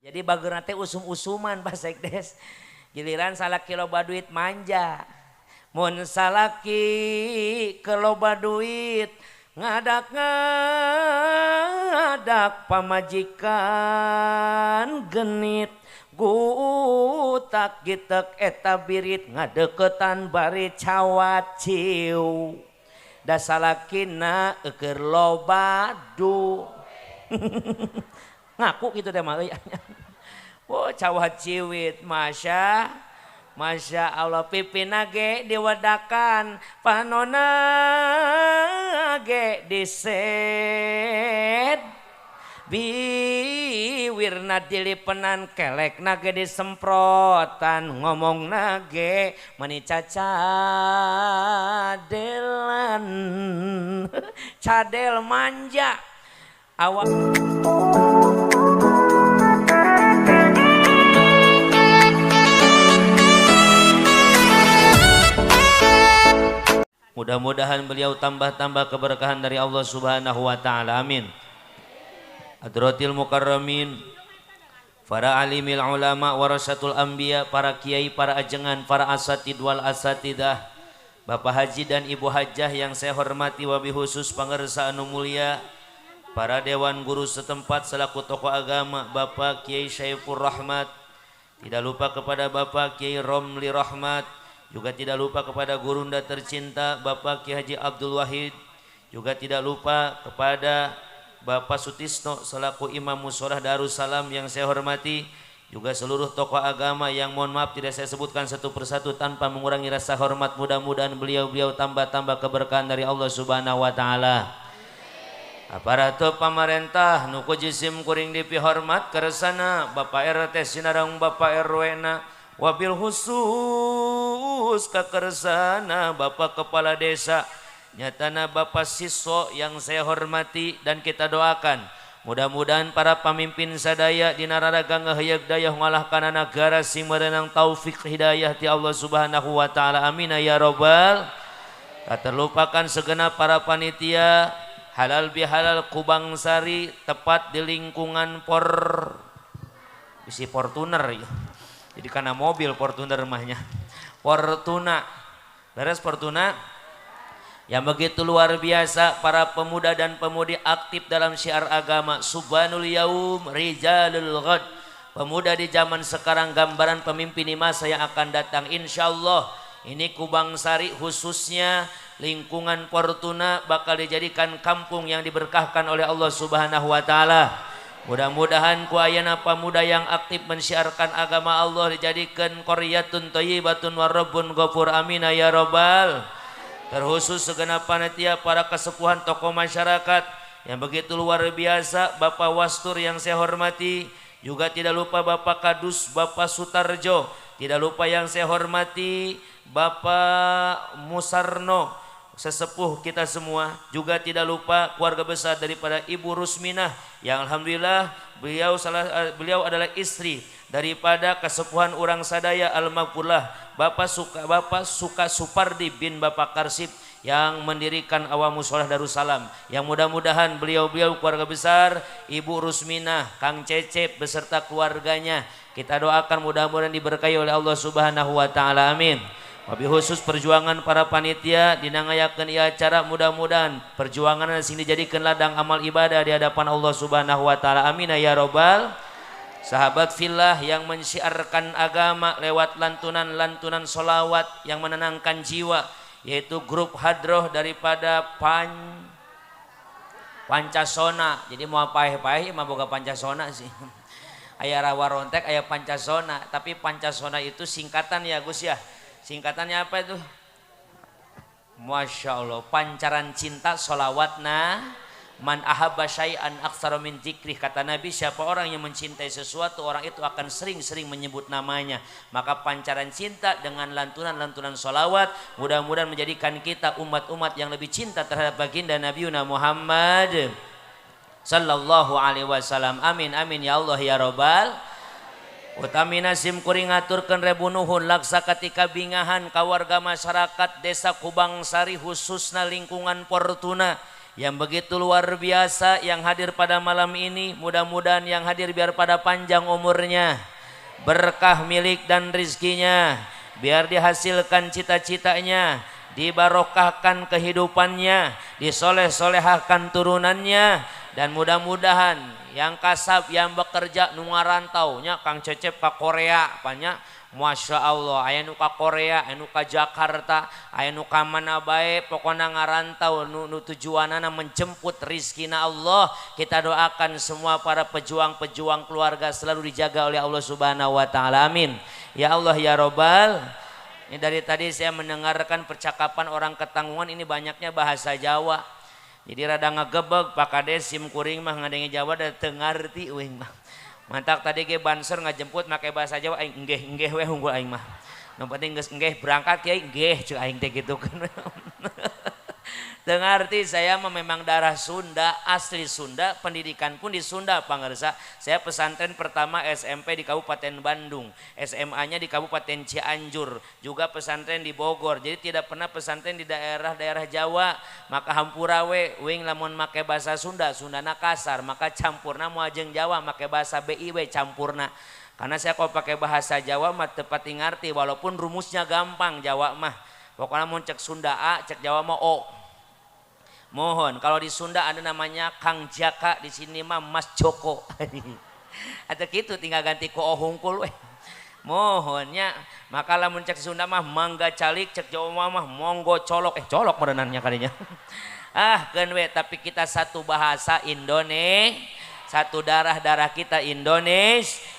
Jadi bageurna teh usum-usuman, Pak Sekdes. Giliran salaki loba duit manja. Mun salaki loba duit ngadak-ngadak pamajikan genit, gutak gitek eta birit, ngadeketan bari cawat ciu, da salakina keur loba du ngaku gitu teh mah euy. Oh, cawat ciwit, masya Masya Allah, pipina ge diwedakan, panona ge diset, biwirna dilipenan, kelekna ge disemprotan, ngomongna ge mani cacadelan, cadel manja awak. Mudah-mudahan beliau tambah-tambah keberkahan dari Allah Subhanahu wa taala. Amin. Hadratil mukarramin, para alimil ulama, warasatul anbiya, para kiai, para ajengan, para asatid wal asatidah, Bapak Haji dan Ibu Hajah yang saya hormati, wabi khusus pangersa anu mulia, para dewan guru setempat selaku tokoh agama, Bapak Kiai Syaifur Rahmat, tidak lupa kepada Bapak Kiai Romli Rahmat, juga tidak lupa kepada gurunda tercinta Bapak Kiai Haji Abdul Wahid, juga tidak lupa kepada Bapak Sutisno selaku Imam Musholah Darussalam yang saya hormati, juga seluruh tokoh agama yang mohon maaf tidak saya sebutkan satu persatu tanpa mengurangi rasa hormat. Mudah-mudahan beliau-beliau tambah-tambah keberkahan dari Allah Subhanahu wa taala. Aparatur pamarentah nu ku jisim kuring dipihormat kersana Bapak RT sinareng Bapak RW na, wabil khusus kakersana Bapak Kepala Desa nyatana Bapak Siswo yang saya hormati, dan kita doakan mudah-mudahan para pamimpin sadaya dina raraga ngaheuyeuk dayeuh ngalahkan nagara sing merenang taufik hidayah ti Allah Subhanahu wa taala. Amin ya robbal. Tak terlupakan segenap para panitia halal bihalal Kubangsari, tepat di lingkungan Por bisi Fortuner ya. Jadi karena mobil Fortuner mahnya. Fortuna. Beres Fortuna. Yang begitu luar biasa para pemuda dan pemudi aktif dalam syiar agama. Subhanul yaum rijalul ghad. Pemuda di zaman sekarang gambaran pemimpin di masa yang akan datang. Insyaallah ini Kubangsari khususnya lingkungan Fortuna bakal dijadikan kampung yang diberkahkan oleh Allah Subhanahu wa taala. Mudah-mudahan ku ayana pemuda yang aktif mensyiarkan agama Allah dijadikan qaryatun thayyibatun wa rabbun ghafur. Amin ya robbal. Terkhusus segenap panitia, para kesepuhan tokoh masyarakat yang begitu luar biasa, Bapak Wastur yang saya hormati, juga tidak lupa Bapak Kadus, Bapak Sutarjo, tidak lupa yang saya hormati Bapak Musarno, sesepuh kita semua, juga tidak lupa keluarga besar daripada Ibu Rusminah yang alhamdulillah beliau adalah istri daripada kesepuhan urang sadaya al-maghfurlah Bapak Suka Supardi bin Bapak Karsip yang mendirikan Awam Musholah Darussalam, yang mudah-mudahan beliau-beliau keluarga besar Ibu Rusminah, Kang Cecep beserta keluarganya kita doakan mudah-mudahan diberkahi oleh Allah Subhanahu wa taala. Amin. Wabil khusus perjuangan para panitia dinangayakeun ieu acara, mudah-mudahan perjuangan sing dijadikan ladang amal ibadah di hadapan Allah Subhanahu wa taala. Amin ya robbal. Sahabat fillah yang mensyiarkan agama lewat lantunan-lantunan solawat yang menenangkan jiwa, yaitu grup hadroh daripada Pancasona. Jadi mau paeh-paeh mah boga Pancasona sih. Aya rawa rontek, aya Pancasona, tapi Pancasona itu singkatan ya Gus ya. Singkatannya apa itu? Masya Allah, pancaran cinta solawatna man ahabba syai'an aktsara min dzikrih. Kata Nabi, siapa orang yang mencintai sesuatu, orang itu akan sering-sering menyebut namanya. Maka pancaran cinta dengan lantunan-lantunan solawat mudah-mudahan menjadikan kita umat-umat yang lebih cinta terhadap baginda Nabi Muhammad sallallahu alaihi wasallam. Amin amin ya Allah ya robbal. Utamina sim kuring ngaturkeun rebu nuhun laksa ketika bingahan ka warga masyarakat desa Kubangsari khususna lingkungan Fortuna yang begitu luar biasa yang hadir pada malam ini. Mudah-mudahan yang hadir biar pada panjang umurnya, berkah milik dan rizkinya, biar dihasilkan cita-citanya, dibarokahkan kehidupannya, disoleh-solehahkan turunannya, dan mudah-mudahan yang kasab, yang bekerja nu ngarantau nya Kang Cecep ka Korea banyak, Masya Allah, aya nu ka Korea, aya nu ka Jakarta, aya nu ka mana bae, pokona ngarantau nu tujuanana menjemput rizkina Allah. Kita doakan semua para pejuang-pejuang keluarga selalu dijaga oleh Allah Subhanahu wa taala. Amin. Ya Allah ya Robbal. Ini dari tadi saya mendengarkan percakapan orang Ketanggungan ini banyaknya bahasa Jawa. Jadi rada ngegebeg Pak Kades sim kuring mah ngadenge Jawa da teu ngarti uing mah. Mantak tadi ge banser ngajemput make bahasa Jawa aing nggih nggih we unggul aing mah. Nu penting geus nggih berangkat kiai nggih ceuk aing teh kitu kan. Teu ngarti saya mah memang darah Sunda, asli Sunda, pendidikan pun di Sunda pangersa. Saya pesantren pertama SMP di Kabupaten Bandung, SMA-nya di Kabupaten Cianjur, juga pesantren di Bogor. Jadi tidak pernah pesantren di daerah-daerah Jawa. Maka hampura we uing lamun make bahasa Sunda, Sundana kasar, maka campurna moal jeung Jawa make bahasa BIW campurna. Karena saya kalau pakai bahasa Jawa mah teu pati ngarti walaupun rumusnya gampang Jawa mah. Pokoknya mun cek Sunda A, cek Jawa mah O. Mohon kalau di Sunda ada namanya Kang Jaka, di sini mah Mas Joko. Atau gitu tinggal ganti ku O hungkul weh. Mohonnya maka lamun cek Sunda mah mangga calik, cek Jawa mah monggo colok, colok merenannya kalinya. Ah keun we, tapi kita satu bahasa Indonesia, satu darah-darah kita Indonesia.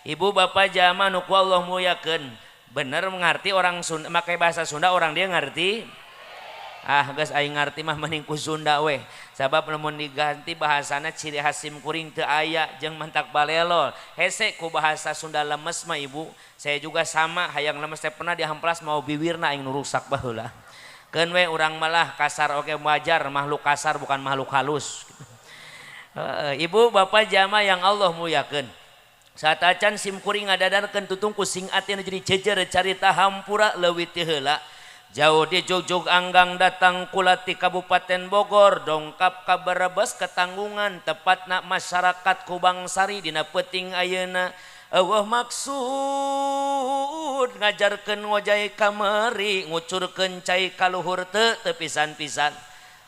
Ibu bapak jamaah nu ku Allah muliakeun, bener mengerti orang Sunda make bahasa Sunda orang dia ngerti. Ah geus aing ngarti mah mending ku Sunda weh. Sabab lamun diganti bahasana ciri khas sim kuring teu aya jeung mantak balelol. Hese ku bahasa Sunda lemes mah ibu. Saya juga sama hayang lemes teh pernah dihamplas mau biwirna aing nu rusak baheula. Keun we urang malah kasar oge wajar, makhluk kasar bukan makhluk halus. Ibu bapak jamaah yang Allah muliakeun. Satacan sim kuring ngadadarkeun tutungku sing atina jadi jejer carita hampura leuwih ti heula. Jauh di Jugjug Anggang datang kulati Kabupaten Bogor dongkap ka Brebes Ketanggungan tepatna masyarakat Kubangsari dina peuting ayeuna. Eueuh maksud ngajarkeun ngojay kamari ngucurkeun cai kaluhur teu teu pisan-pisan.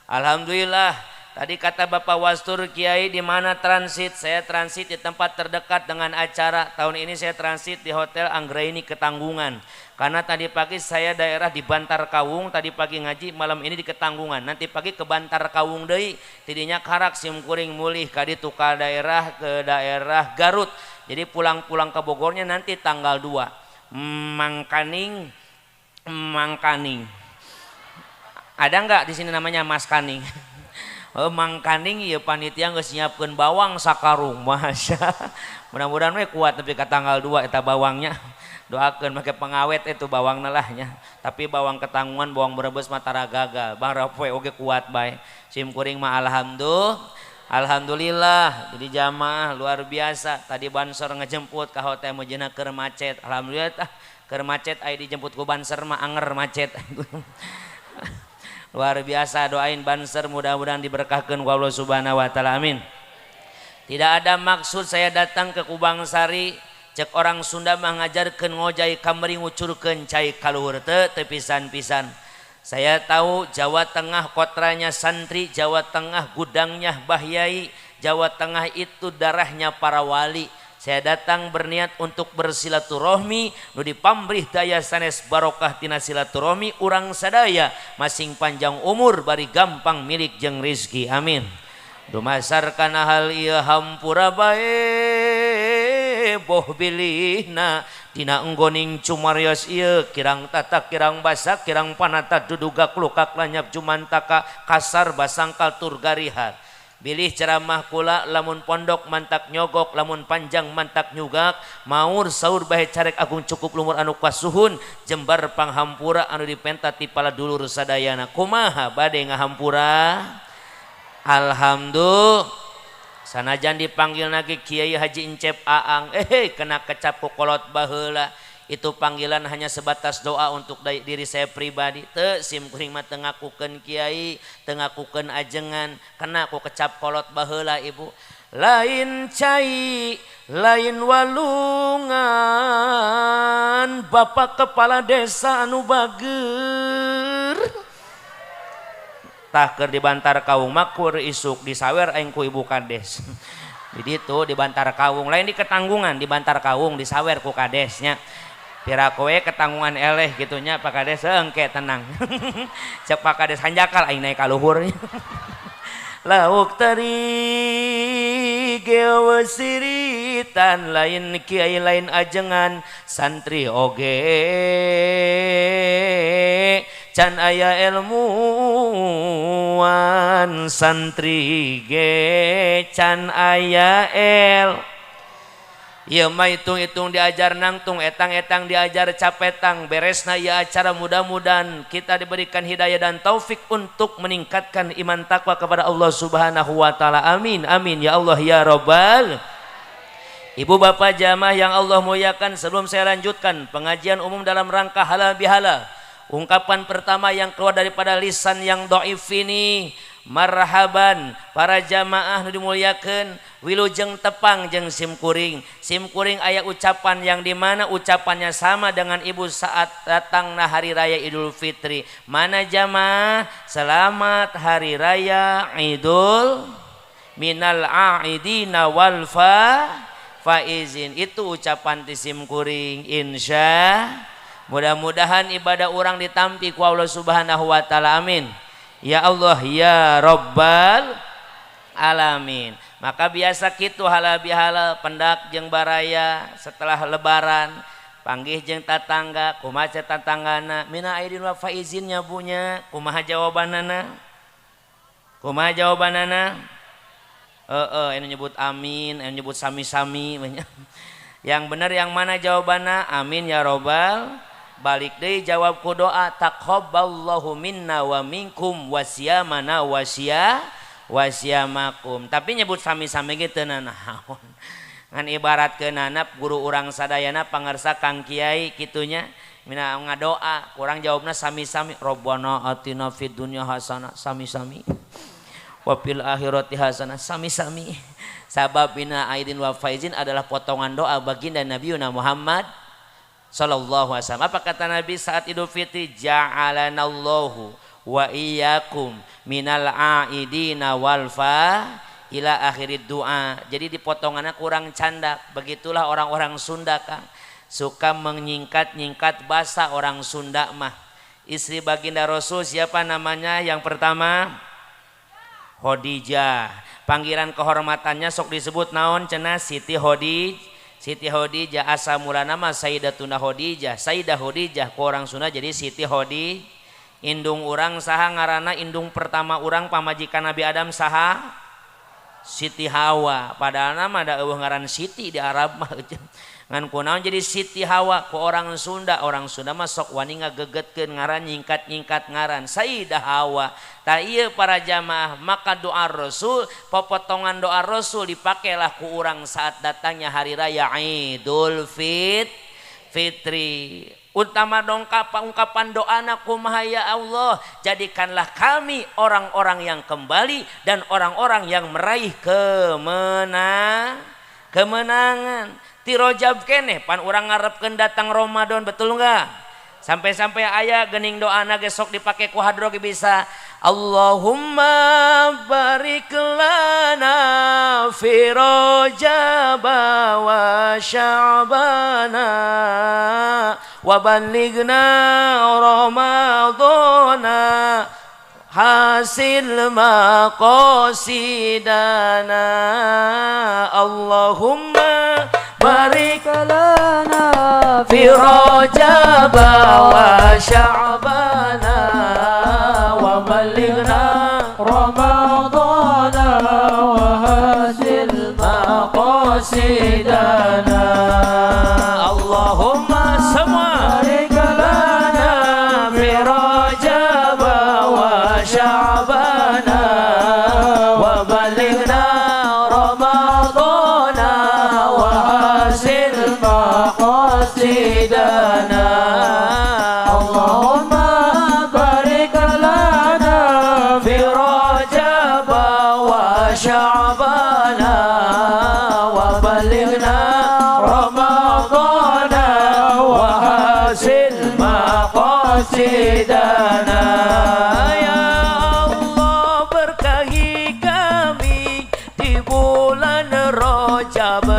Alhamdulillah tadi kata Bapak Wastur Kiai di mana transit? Saya transit di tempat terdekat dengan acara. Tahun ini saya transit di Hotel Anggraini Ketanggungan. Karena tadi pagi saya daerah di Bantar Kawung, tadi pagi ngaji, malam ini di Ketanggungan. Nanti pagi ke Bantar Kawung deui, tidinya karak sim kuring mulih ka ditu ka daerah ke daerah Garut. Jadi pulang-pulang ke Bogornya nanti tanggal 2. Mangkaning, Mangkaning. Ada nggak di sini namanya Mas Kaning? Oh, Mangkaning ieu panitia geus nyiapkeun bawang sakarung, masya. Mudah-mudahan we kuat nepi ka tanggal 2 eta bawangnya. Doakeun make pengawet itu bawangna lah nya. Tapi bawang Ketanggungan, bawang Brebes mah tara gagal. Bang Rapoe oge kuat bae. Sim kuring mah alhamdulillah. Jadi jamaah luar biasa. Tadi banser ngejemput ka hotel mujina keur macet. Alhamdulillah tah keur macet aya dijemput ku banser mah anger macet. Luar biasa, doain banser mudah-mudahan diberkahkan ku Allah Subhanahu wa taala, amin. Tidak ada maksud saya datang ke Kubangsari, cek orang Sunda mah ngajarkeun ngojay kamari ngucurkeun cai kaluhur teu teu pisan-pisan. Saya tahu Jawa Tengah kotranya santri, Jawa Tengah gudangnya Mbah Yai, Jawa Tengah itu darahnya para wali. Saya datang berniat untuk bersilaturahmi, nu dipamrih daya sanes barokah tina silaturahmi urang sadaya masing panjang umur bari gampang milik jeung rizki, amin. Dumasar kana hal ieu hampura bae boh bilihna dina enggoning cumarios ieu kirang tatak kirang basak kirang panata dudugak lukak lanyap jumantaka kasar basangkal tur garihat. Bilih ceramah kula lamun pondok mantak nyogok lamun panjang mantak nyugak maur saur bahe carek agung cukup lumur anu kasuhun jembar panghampura anu dipenta ti pala dulur sadayana. Kumaha bade ngahampura? Alhamdulillah. Sanajan dipanggil lagi Kiai Haji Encep Aang, kena kecap ku kolot baheula. Itu panggilan hanya sebatas doa untuk diri saya pribadi. Teu sim kuring mah teu ngakukeun kiai, teu ngakukeun ajengan, kena ku kecap kolot baheula ibu. Lain cai, lain walungan, bapak kepala desa anu bager. Tah keur di Bantar Kawung mah kur isuk disawer aing ku ibu kades. Di ditu di Bantar Kawung, lain di Ketanggungan, di Bantar Kawung disawer ku kadesnya. Pira kowe ketanggungan eleh gitunya Pak Kades, engke tenang. Cek Pak Kades hanjakal aing naik ka luhur. Lauk teri gewesiritan, lain kiai lain ajengan, santri oge can aya ilmuwan, santri ge can aya el. Ieu mah hitung-hitung diajar nangtung, etang-etang diajar capetang, beresna ieu acara mudah-mudahan kita diberikan hidayah dan taufik untuk meningkatkan iman takwa kepada Allah Subhanahu wa taala. Amin amin ya Allah ya Rabbal. Ibu bapak jamaah yang Allah muliakan, sebelum saya lanjutkan pengajian umum dalam rangka halal bihalal, ungkapan pertama yang keluar daripada lisan yang dhaif ini, marhaban para jamaah nu dimuliakeun, wilujeng tepang jeung sim kuring. Sim kuring aya ucapan yang dimana ucapannya sama dengan ibu saat datangna hari raya Idul Fitri. Mana jamaah? Selamat hari raya Idul minal aidina wal faizin. Itu ucapan ti sim kuring. Insya mudah-mudahan ibadah orang ditampi ku Allah Subhanahu wa taala. Amin. Ya Allah ya Rabbal alamin. Maka biasa kitu halal bihalal pendak jeung baraya setelah lebaran panggih jeung tatangga, kumaha tatanggana mina aidin wa faizinnya bunya, kumaha jawabanana? Kumaha jawabanana? Heeh, anu nyebut amin, anu nyebut sami-sami. Yang benar yang mana jawabanna? Amin ya Rabbal. Balik deui jawab ku doa taqabbalallahu minna wa minkum wasiyamana wasiyamakum. Tapi nyebut sami-sami ge teu nanaon. Ngan ibaratkeunana guru urang sadayana pangarsa Kang Kiai kitunya mina ngadoa, kurang jawabna sami-sami Rabbana atina fid dunya hasanah sami-sami wa fil akhirati hasanah sami-sami. Sabab bina aidin wa faizin adalah potongan doa baginda Nabi Muhammad sallallahu alaihi wasallam. Apa kata Nabi saat Idul Fitri? Ja'alanallahu wa iyyakum minal aidina wal fa ila akhirid doa. Jadi dipotongannya kurang canda. Begitulah orang-orang Sunda Kang, suka menyingkat-nyingkat bahasa orang Sunda mah. Istri baginda Rasul siapa namanya? Yang pertama Khadijah. Panggilan kehormatannya sok disebut naon cenah? Siti Khadijah. Siti Khadijah asa mula nama Sayyidatuna Khadijah, Sayyidah Khadijah ku orang Sunda jadi Siti Khadijah. Indung urang saha ngaranna? Indung pertama urang pamajikan Nabi Adam saha? Siti Hawa. Padahal nama da eueuh ngaran Siti di Arab mah. Ngan kunaon jadi Siti Hawa ku orang Sunda? Orang Sunda mah sok wani ngagegetkeun ngaran, nyingkat-nyingkat ngaran Sayyidah Hawa. Tah ieu para jamaah, maka doa Rasul, popotongan doa Rasul dipakailah ku urang saat datangnya hari raya Idul Fitri. Utama dongkap ungkapan doana kumaha ya Allah, jadikanlah kami orang-orang yang kembali dan orang-orang yang meraih kemenangan. Ti Rojab keneh pan urang ngarepkeun datang Ramadan, betul enggak? Sampai-sampai aya gening doana ge sok dipake ku hadro ge bisa. Allahumma barik lana fi Rajab wa Sya'bana wa ballighna Ramadhana hasil maqasidana. Allahumma barik lana fi Rajab wa Sya'bana wa ballighna Ramadhana wa hasil maqasidana. Allahumma semua barik lana fi Rajab wa Sya'bana wa ballighna Ramadhana wa hasil maqasidana.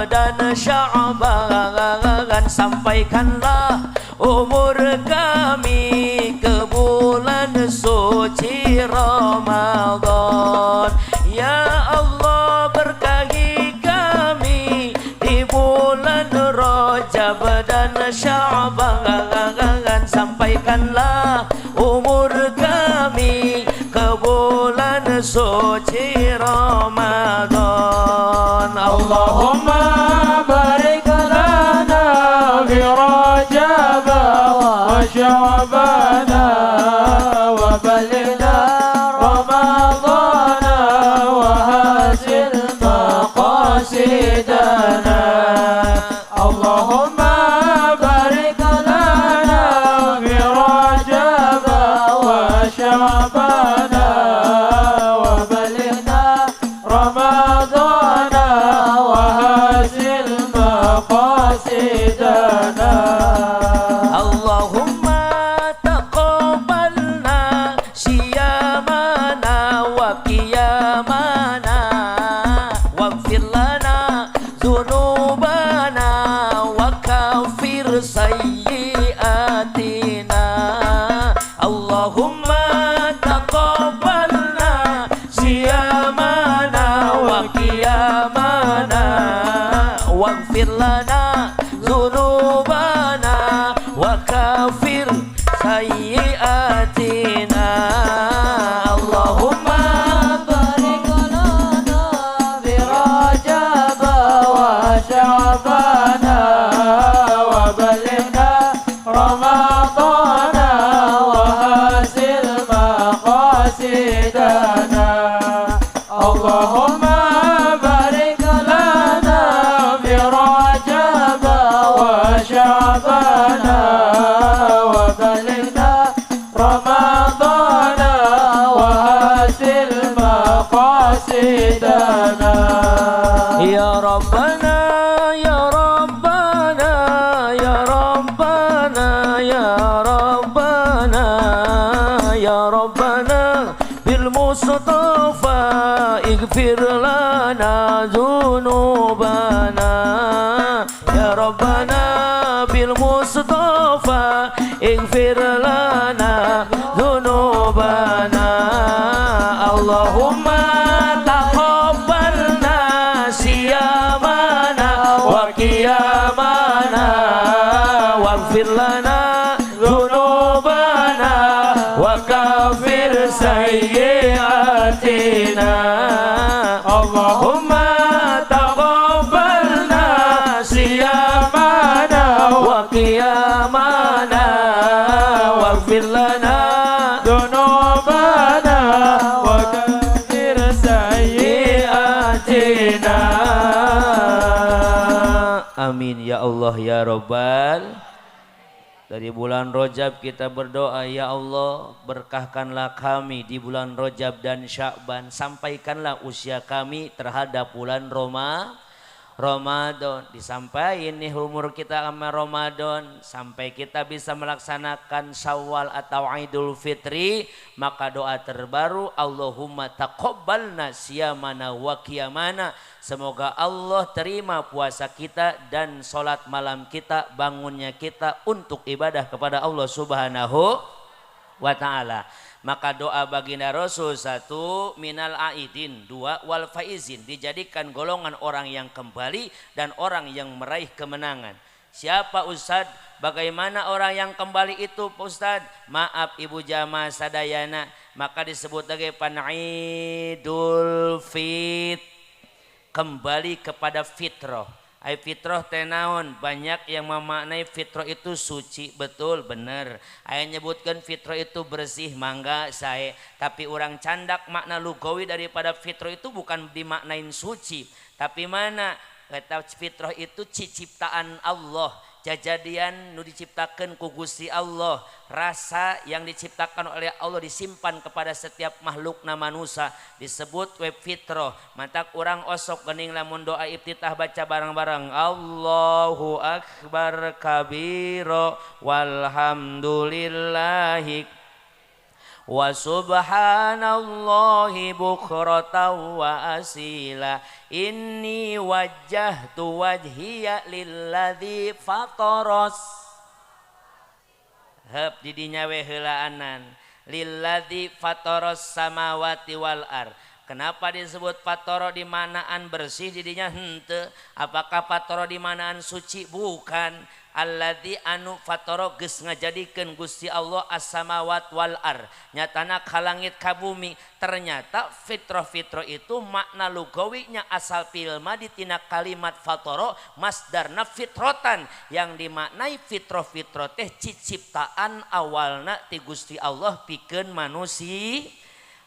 dan Sya'ban, sampaikanlah umur kami ke bulan suci Ramadan. Ya Allah berkahi kami di bulan Rajab dan Sya'ban, sampaikanlah umur kami ke bulan suci Ramadan. Allahumma barik lana fi Rajab wa Sya'ban wa balighna Ramadan wa hasil maqasidana. Allahumma barik lana fi Rajab wa Sya'ban wa balighna Ramadan wa hasil maqasidana. Allahumma taqabbalna siyamana wa qiyamana waghfir lana dzunubana wa kafir sayyiatina. Allahumma taqabbalna siyamana wa qiyamana waghfir lana dzunubana wa kafir sayyiatina. Allahumma barik lana fi Rajab wa Sya'ban wa balighna Ramadan wa hasil maqasidana. Allahumma barik lana fi Rajab wa Sya'ban wa balighna Ramadan wa hasil maqasidana. Ya Rabbana ya Rabbana ya Rabbana ya Rabbana ya Rabbana bil Mustafa ighfir lana dzunubana. Ya Rabbana bil Mustafa ighfir lana dzunubana. Allahumma taqabbalna siyamana wa qiyamana waghfir lana dzunubana wa kafir sayyiatina. Allahumma taqabbalna siyamana wa qiyamana waghfir lana dzunubana wa kafir sayyiatina. Amin ya Allah ya Rabbal. Dari bulan Rajab kita berdoa, ya Allah berkahkanlah kami di bulan Rajab dan Sya'ban, sampaikanlah usia kami terhadap bulan Ramadan. Disampaikan nih umur kita sama Ramadan sampai kita bisa melaksanakan Syawal atau Idul Fitri, maka doa terbaru Allahumma taqabbalna siyamana wa qiyamana. Semoga Allah terima puasa kita dan sholat malam kita, bangunnya kita untuk ibadah kepada Allah Subhanahu wa ta'ala. Maka doa baginda Rasul, satu, minal aidin, dua, wal faizin, dijadikan golongan orang yang kembali dan orang yang meraih kemenangan. Siapa Ustadz? Bagaimana orang yang kembali itu Ustadz? Maaf Ibu jamaah sadayana, maka disebut lagi panidul fit, kembali kepada fitrah. Ai fitrah teh naon? Banyak yang memaknai fitrah itu suci, betul, bener. Aya nyebutkan fitrah itu bersih, mangga sae. Tapi orang candak makna lugawi daripada fitrah itu bukan dimaknain suci, tapi mana? Kata fitrah itu ciptaan Allah, jajadian nu diciptakan ku Gusti Allah, rasa yang diciptakan oleh Allah disimpan kepada setiap makhluk na manusia disebut web fitrah. Mantak urang osok gening lamun doa iftitah baca bareng-bareng Allahu akbar kabiro walhamdulillahi Wa subhanallahi bukratan wa asila. Inni wajjahtu wajhiya lilladzi fataras. Heup di dinya we heulaanan. Lilladzi fataras samawati wal ar. Kenapa disebut fatoro di manaan bersih didinya henteu? Apakah fatoro di manaan suci? Bukan. Alladzi anu fatoro geus ngajadikeun Gusti Allah as-samawat wal ar. Nyatana ka langit ka bumi. Ternyata fitroh-fitroh itu makna lugawinya asal filma ditina kalimat fatoro masdarna fitrotan, yang dimaknai fitroh-fitroh teh ciciptaan awalna ti Gusti Allah pikeun manusia.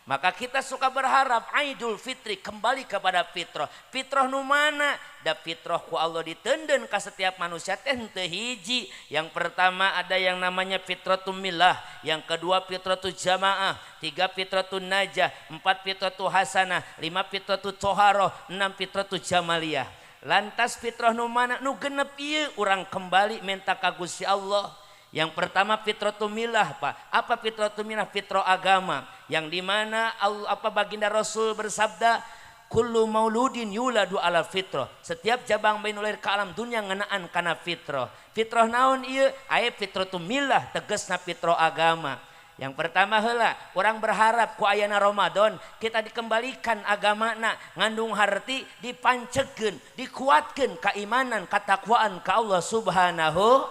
Maka kita suka berharap Idul Fitri kembali kepada fitroh. Fitroh nu mana? Da fitroh ku Allah ditenden ka setiap manusia teh henteu hiji. Yang pertama ada yang namanya fitratul millah, yang kedua fitratul jamaah, tiga fitratul najah, empat fitratul hasanah, lima fitratul toharoh, enam fitratul jamaliyah. Lantas fitroh nu mana? Nu genep ieu urang kembali minta ka Gusti Allah. Yang pertama fitratul milah, Pak. Apa fitratul milah? Fitrah agama. Yang dimana apa baginda Rasul bersabda, kullu mauludin yuladu ala fitrah. Setiap jabang bayi lahir ke alam dunia ngenaan kana fitrah. Fitrah naon ieu? Aya fitratul milah, tegasna fitrah agama. Yang pertama heula, orang berharap ku ayana Ramadan kita dikembalikan agamana, ngandung harti dipancekeun, dikuatkeun keimanan, ketakwaan ka Allah Subhanahu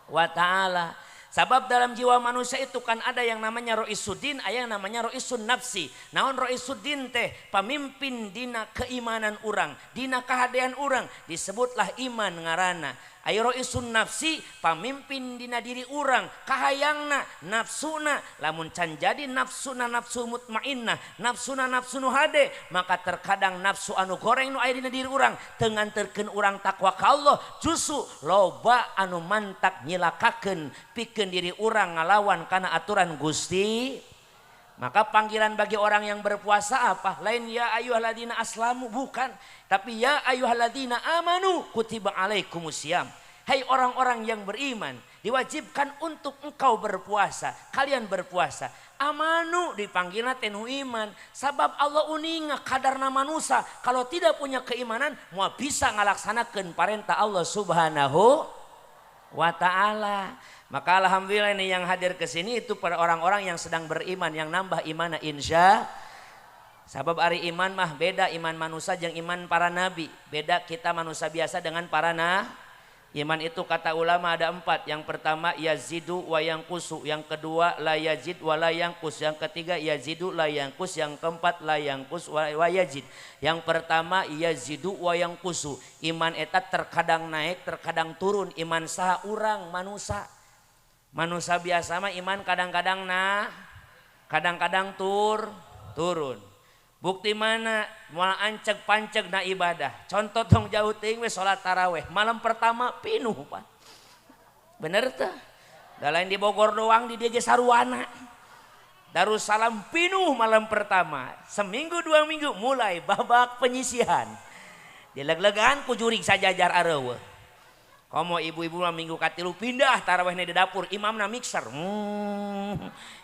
wa ta'ala. Sabab dalam jiwa manusia itu kan ada yang namanya ro'isuddin, ada yang namanya ro'isun nafsi. Naon ro'isuddin teh? Pamimpin dina keimanan urang, dina kahadean urang, disebutlah iman ngarana. Ayo ro'isun nafsi, pamimpin dina diri urang, kahayangna, nafsuna. Lamun can jadi nafsuna nafsu mutmainnah, nafsuna nafsu nu hade, maka terkadang nafsu anu goreng nu aya dina diri urang teu nganterkeun urang takwa ka Allah, justru loba anu mantak nyilakakeun pikeun diri urang ngalawan kana aturan Gusti. Maka panggilan bagi orang yang berpuasa apa? Lain ya ayyuhalladzina aslamu, bukan. Tapi ya ayyuhalladzina amanu kutiba alaikumusiyam. Hai orang-orang yang beriman, diwajibkan untuk engkau berpuasa, kalian berpuasa. Amanu dipanggilna teh nu iman. Sabab Allah uninga kadarna manusia, kalau tidak punya keimanan moal bisa ngalaksanakeun parentah Allah Subhanahu wa ta'ala. Maka alhamdulillah ini yang hadir ke sini itu para orang-orang yang sedang beriman, yang nambah imana insya. Sabab ari iman mah beda iman manusia jeung iman para nabi. Beda kita manusia biasa dengan para nabi. Iman itu kata ulama ada empat. Yang pertama yazidu wa yanqusu, yang kedua la yazid wa la yanqus, yang ketiga yazidu la yanqus, yang keempat la yanqus wa yazid. Yang pertama yazidu wa yanqusu. Iman eta terkadang naik, terkadang turun. Iman saha urang manusia. Manusia biasa mah iman kadang-kadang nah, kadang-kadang turun. Bukti mana? Moal anceg panceg na ibadah. Contoh tong jauh teuing we salat taraweh. Malam pertama pinuh, Pak. Bener teh? Da lain di Bogor doang, di dieu ge saruana. Darussalam pinuh malam pertama. Seminggu dua minggu mulai babak penyisihan. Dileg-legan ku jurig sajajar areueuh. Komo ibu-ibu mah minggu katilu pindah tarawehna di dapur, imamna mixer.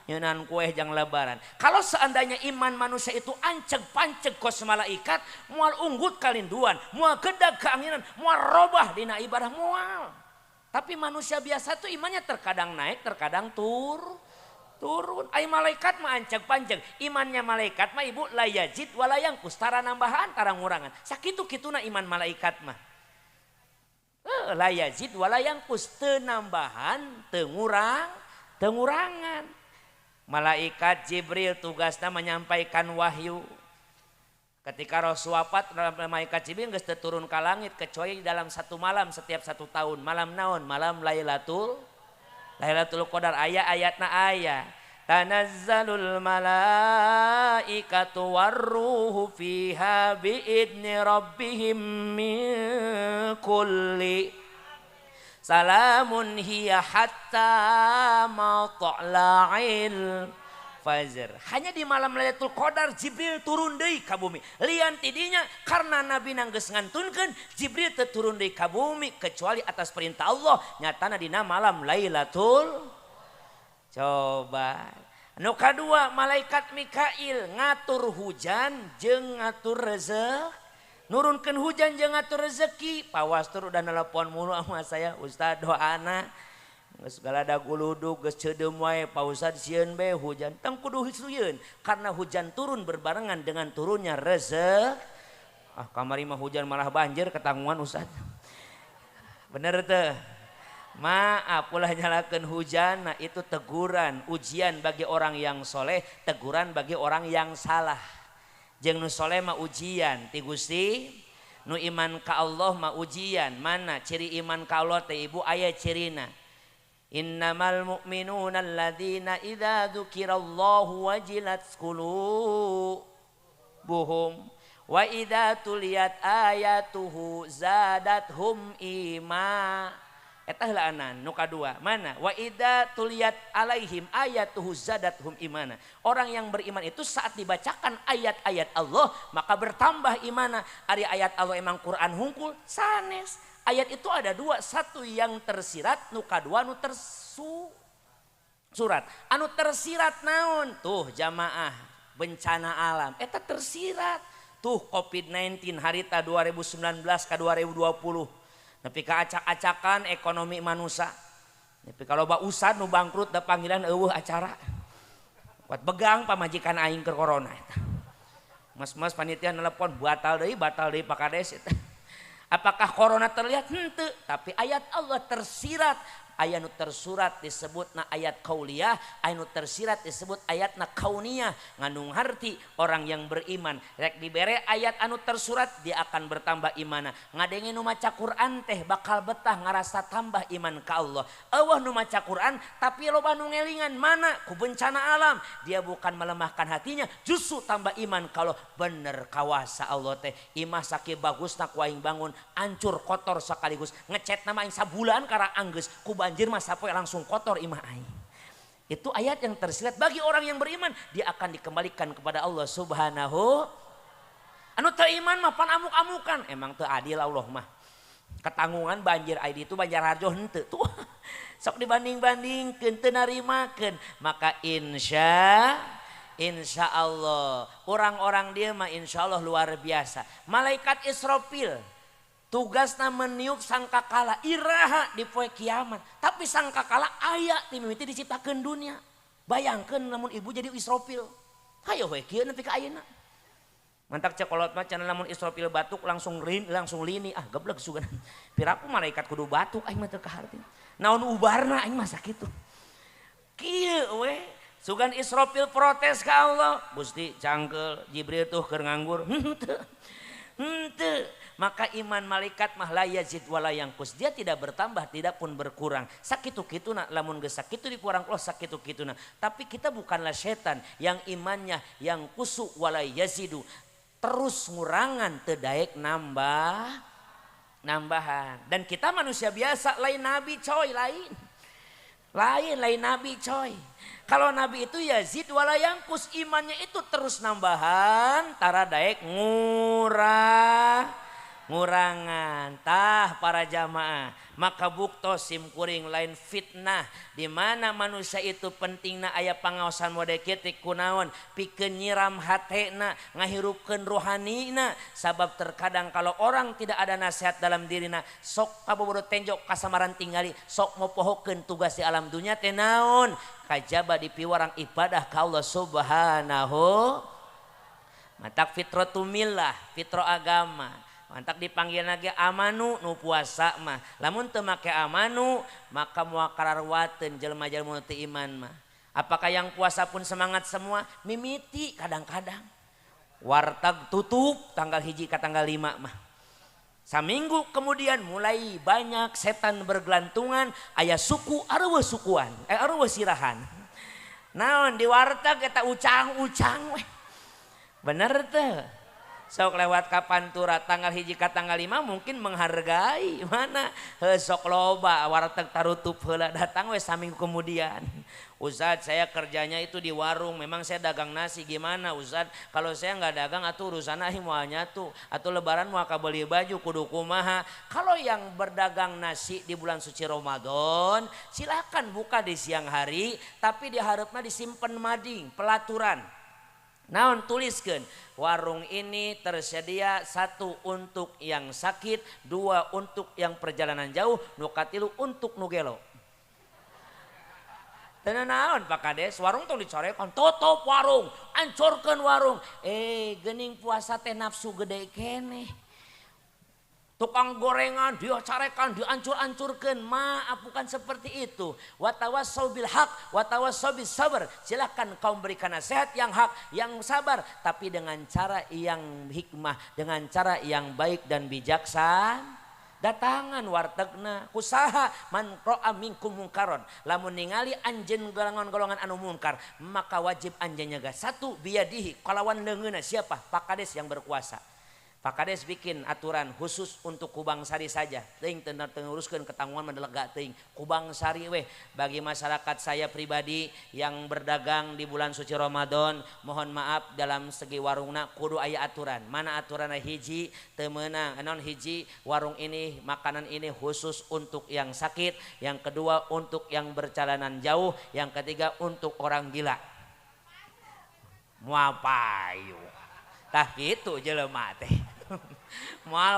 Nyeunan kue jang lebaran. Kalau seandainya iman manusia itu anceg panceg kos malaikat, moal unggut kalinduan, moal gedag keanginan, moal robah dina ibadah moal. Tapi manusia biasa tuh imannya terkadang naik, terkadang turun. Ai malaikat mah anceg panceg. Imannya malaikat mah ibu la yazid wala yanqus, tara nambahan tara ngurangan. Sakitu kituna iman malaikat mah. La yazid wala yanqus, teu nambahan teu ngurangan. Malaikat Jibril tugasna menyampaikan wahyu. Ketika Rasul wafat, malaikat Jibril geus teu turun ka langit kecuali dalam satu malam setiap satu tahun. Malam naon? Malam Lailatul Qadar. Aya ayatna aya. Tanazzalul malaikatu warruhu fiha biidni rabbihim min kulli salamun hiya hatta matla'il fajr. Hanya di malam Lailatul Qadar Jibril turun deui ka bumi. Lian tidinya karena Nabi geus ngantunkeun, Jibril teu turun deui ka bumi kecuali atas perintah Allah, nyatana dina malam Lailatul. Coba Nu kadua malaikat Mikail ngatur hujan jeung ngatur rezeki. Nurunkeun hujan jeung ngatur rezeki. Pak Wastur udah nelpon mulu sama saya, Ustaz doana geus galada guludug geus ceudeum wae Pak Ustaz sieun be hujan. Tong kudu sieun karena hujan turun berbarengan dengan turunnya rezeki. Ah kamari mah hujan malah banjir ketanggungan Ustaz. Bener teh? Maaf ulah nyalakeun hujan, nah itu teguran, ujian bagi orang yang soleh, teguran bagi orang yang salah. Jeung nu soleh mah ujian ti Gusti, nu iman ka Allah mah ujian. Mana ciri iman ka Allah teh ibu aya cirina. Innamal mu'minuna alladzina idza dzukirallahu wajilat qulubuhum wa idza tuliyat ayatuhu zadathum iman. Eta heulaanan nu kadua mana wa idza tuliyat alaihim ayatuhu zadathum imana. Orang yang beriman itu saat dibacakan ayat-ayat Allah maka bertambah imana. Ari ayat Allah emang Quran hungkul sanes. Ayat itu ada dua, satu yang tersirat, nu kadua nu tersurat. Anu tersirat naon? Tuh jamaah bencana alam eta tersirat. Tuh COVID-19 harita 2019 ke 2020. Nepi ka acak-acakan ekonomi manusia. Nepi ka loba usad nu bangkrut da panggilan eueuh acara. Kuat begang pamajikan aing keur corona eta. Mas-mas panitia nelepon batal deui Pak Kades eta. Apakah corona terlihat? Henteu, tapi ayat Allah tersirat. Aya nu tersurat disebutna ayat kauliyah, aya nu tersirat disebut ayatna kauniyah. Ngandung harti orang yang beriman rek dibere ayat anu tersurat dia akan bertambah imana. Ngadenge nu maca Quran teh bakal betah ngarasa tambah iman ka Allah. Eueuh nu maca Quran tapi loba nu ngelingan mana ku bencana alam, dia bukan melemahkan hatinya, justru tambah iman kalau bener kawasa Allah teh. Imah sakieu bagusna ku aing bangun hancur kotor sekaligus, ngecet nama aing sabulan kara anggeus ku banjir mah sapoe langsung kotor imah aing. Itu ayat yang tersirat bagi orang yang beriman, dia akan dikembalikan kepada Allah Subhanahu. Anu teu iman mah pan amuk-amukan, emang teu adil Allah mah. Ketanggungan banjir ID itu Banjarharjo henteu tuh. Sok dibanding-bandingkeun teu narimakeun, maka insya Allah orang-orang dia mah insya Allah luar biasa. Malaikat Israfil tugasna meniup sangkakala iraha di poe kiamat, tapi sangkakala aya ti mimiti diciptakeun dunia. Bayangkeun lamun ibu jadi Israfil, hayo we kieu nepi ka ayeuna. Mantak cek kolot mah cenah lamun Israfil batuk langsung lini, ah geblek sugan. Piraku malaikat kudu batuk aing mah teu kaharti. Naon ubarna aing mah sakitu. Kieu we sugan Israfil protes ka Allah, Gusti cangkeul Jibril tuh keur nganggur. Henteu. Henteu. Maka iman malaikat mah la yazid wala yangkus, dia tidak bertambah tidak pun berkurang. Sakitu kituna lamun geus sakitu dikurang Allah sakitu kituna. Tapi kita bukanlah setan yang imannya yang kusu wala yazidu, terus ngurangan teu daek nambah nambahan. Dan kita manusia biasa, lain nabi coy, lain nabi coy. Kalau nabi itu yazid wala yangkus, imannya itu terus nambahan tara daek ngurangan. Tah para jamaah, maka buktos sim kuring lain fitnah di mana manusia itu pentingna aya pangaosan mode kieu kunaon pikeun nyiram hatena, ngahirupkeun rohanina. Sabab terkadang kalau orang tidak ada nasihat dalam dirina, sok kabobodo tenjok kasamaran tingali, sok mopohokeun tugas di alam dunia teh naon kajaba dipiwarang ibadah ka Allah Subhanahu. Matak fitratu millah, fitro agama. Mantak dipanggil lagi amanu nu puasa mah. Lamun teu make amanu maka moal kararwateun jelema-jelema nu teu iman mah. Apakah yang puasa pun semangat semua? Mimiti kadang-kadang. Warteg tutup tanggal 1 ke tanggal 5 mah. Saminggu kemudian mulai banyak setan bergelantungan, aya suku areueuh sukuan, areueuh sirahan. Naon di warteg eta ucang-ucang weh. Bener teu? Sok lewat ka Pantura tanggal 1 ka tanggal 5 mungkin menghargai mana sok loba warteg tarutup heula datang we saminggu kemudian. Ustaz saya kerjanya itu di warung, memang saya dagang nasi, gimana Ustaz kalau saya nggak dagang atau urusan aing moal nyatu atau lebaran moal kabeli baju kudu kumaha. Kalau yang berdagang nasi di bulan suci Ramadan silakan buka di siang hari, tapi diharapna disimpen mading pelaturan. Naon tuliskan warung ini tersedia 1 untuk yang sakit, 2 untuk yang perjalanan jauh, nu katilu untuk nu gelo. Teu naon Pak Kades, warung tong dicorekan, tutup warung, hancurkeun warung. Geuning puasa teh nafsu gede keneh. Tukang gorengan dicarekan, diancur-ancurkan. Maaf, bukan seperti itu. Watawasau bil haq, watawasau bis sabr. Silakan kaum berikan nasihat yang hak, yang sabar, tapi dengan cara yang hikmah, dengan cara yang baik dan bijaksana. Datangan wartegna kusaha man ra'a minkum mungkaron. Lamun ningali anjeun golongan-golongan anu mungkar, maka wajib anjeun nyaga. 1 biyadihi, kalawan leungeunna siapa? Pak Kades yang berkuasa. Pak Kades bikin aturan khusus untuk Kubang Sari saja. Teuing teu nguruskeun ketanggungan mah lega teuing. Kubang Sari weh bagi masyarakat saya pribadi yang berdagang di bulan suci Ramadan, mohon maaf dalam segi warungna kudu aya aturan. Mana aturanna hiji teu meunang, naon hiji warung ini makanan ini khusus untuk yang sakit, yang kedua untuk yang berjalanan jauh, yang ketiga untuk orang gila. Moal payu. Tah kitu jelema teh. Moal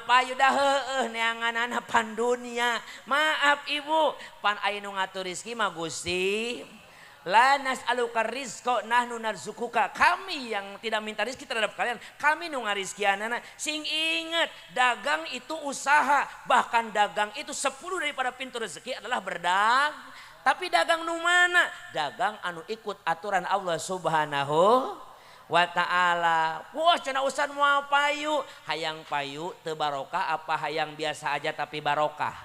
payu dah heueuh neanganana pan dunia. Maaf ibu, pan aya nu ngatur rezeki mah Gusti. La nas'aluka rizqa nahnu narzuquka. Kami yang tidak minta rezeki terhadap kalian, kami nu ngarizkianana. Sing inget, dagang itu usaha, bahkan dagang itu 10 daripada pintu rezeki adalah berdagang. Tapi dagang nu mana? Dagang anu ikut aturan Allah Subhanahu wa ta'ala. Wah cenah ustaz moal payu, hayang payu teu barokah apa hayang biasa aja tapi barokah?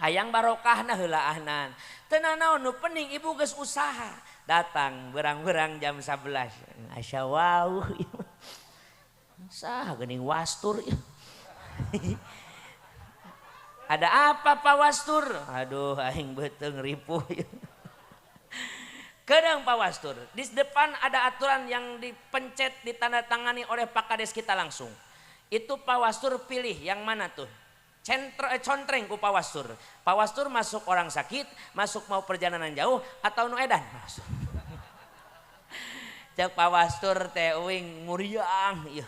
Hayang barokahna heulaanan. Teu nanaon nu penting ibu geus usaha. Datang berang-berang jam 11. Asya wau. Sah geuning wastur. Ada apa Pak Wastur? Aduh aing beuteung ripuh. Kadang Pak Wastur, di depan ada aturan yang dipencet, ditandatangani oleh Pak Kades kita langsung. Itu Pak Wastur pilih yang mana tuh? Contreng ku Pak Wastur. Pak Wastur masuk orang sakit, masuk mau perjalanan jauh, atau nu edan? Masuk. Cek Pak Wastur teh uing muriang, ieu.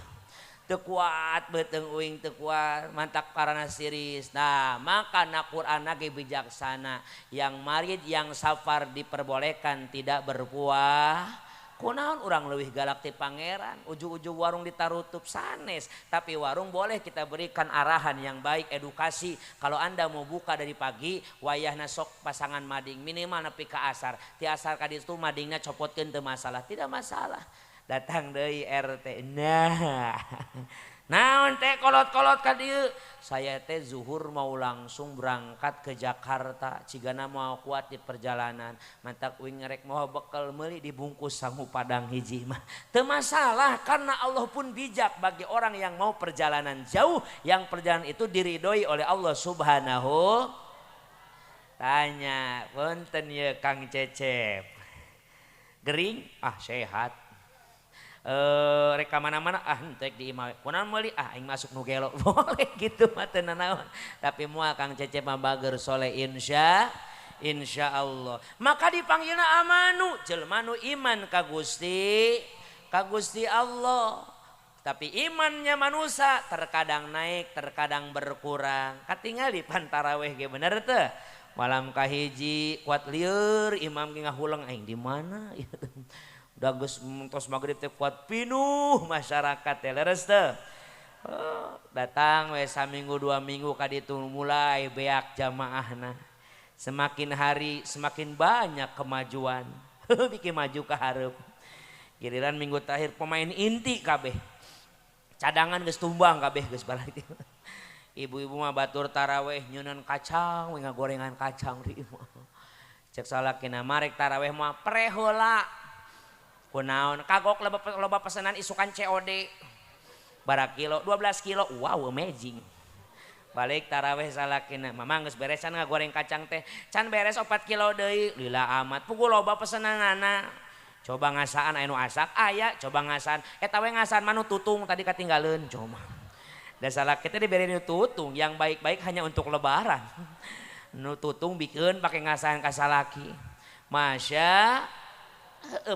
Teu kuat beuteung uing teu kuat, mantak karana siris. Nah, maka na Quran ge bijaksana. Yang marid, yang safar diperbolehkan tidak berpuasa. Kunaon urang leuwih galak ti pangeran, ujug-ujug warung ditarutup sanes, tapi warung boleh kita berikan arahan yang baik, edukasi. Kalau Anda mau buka dari pagi, wayahna sok pasangan mading minimal nepi ka asar. Ti asar ka ditu madingna copotkeun teu masalah, tidak masalah. Datang deui RT. Nah, naon teh kolot-kolot ka dieu? Saya teh zuhur mau langsung berangkat ke Jakarta, cigana mau kuat di perjalanan. Mantak uing ngerek mau bekal meuli dibungkus sangu padang hiji mah. Teu masalah karena Allah pun bijak bagi orang yang mau perjalanan jauh, yang perjalanan itu diridhoi oleh Allah Subhanahu. Tanya, punten ye Kang Cecep. Gering? Ah sehat. Reka mana-mana ah entek di imah kunaon meuli ah aing masuk nu gelo boleh gitu mah teu nanaon tapi moal Kang Cecep mah bager soleh insya Allah. Maka dipanggilna amanu jelema nu iman ka Gusti Allah. Tapi imannya manusia terkadang naik terkadang berkurang. Katingali pan taraweh ge bener teu? Malam kahiji kuat lieur imam ge ngahuleng aing di mana udah geus tos maghrib teh kuat pinuh masyarakat teh leres teh. Oh, datang we saminggu 2 minggu ka ditu mulai beak jamaahna. Semakin hari semakin banyak kemajuan. Bikin maju ka hareup. Giliran minggu terakhir pemain inti kabeh. Cadangan geus tumbang kabeh geus balik. Ibu-ibu mah batur taraweh nyeunan kacang we ngagorengan kacang di imah. Cek salakina marek taraweh mah preheula. Kunaon kagok loba pesanan isukan COD. Bara kilo 12 kilo. Wow, amazing. Balik taraweh salakina. Mama geus beresan ngagoreng kacang teh. Can beres 4 kilo deui. Lila amat. Puguh loba pesenanana. Coba ngasaan anu asak aya, coba ngasaan. Eta we ngasaan manu tutung tadi katinggaleun coba. Da salaki teh dibere nu tutung yang baik-baik hanya untuk lebaran. Nu tutung bikeun pake ngasaan ka salaki. Masya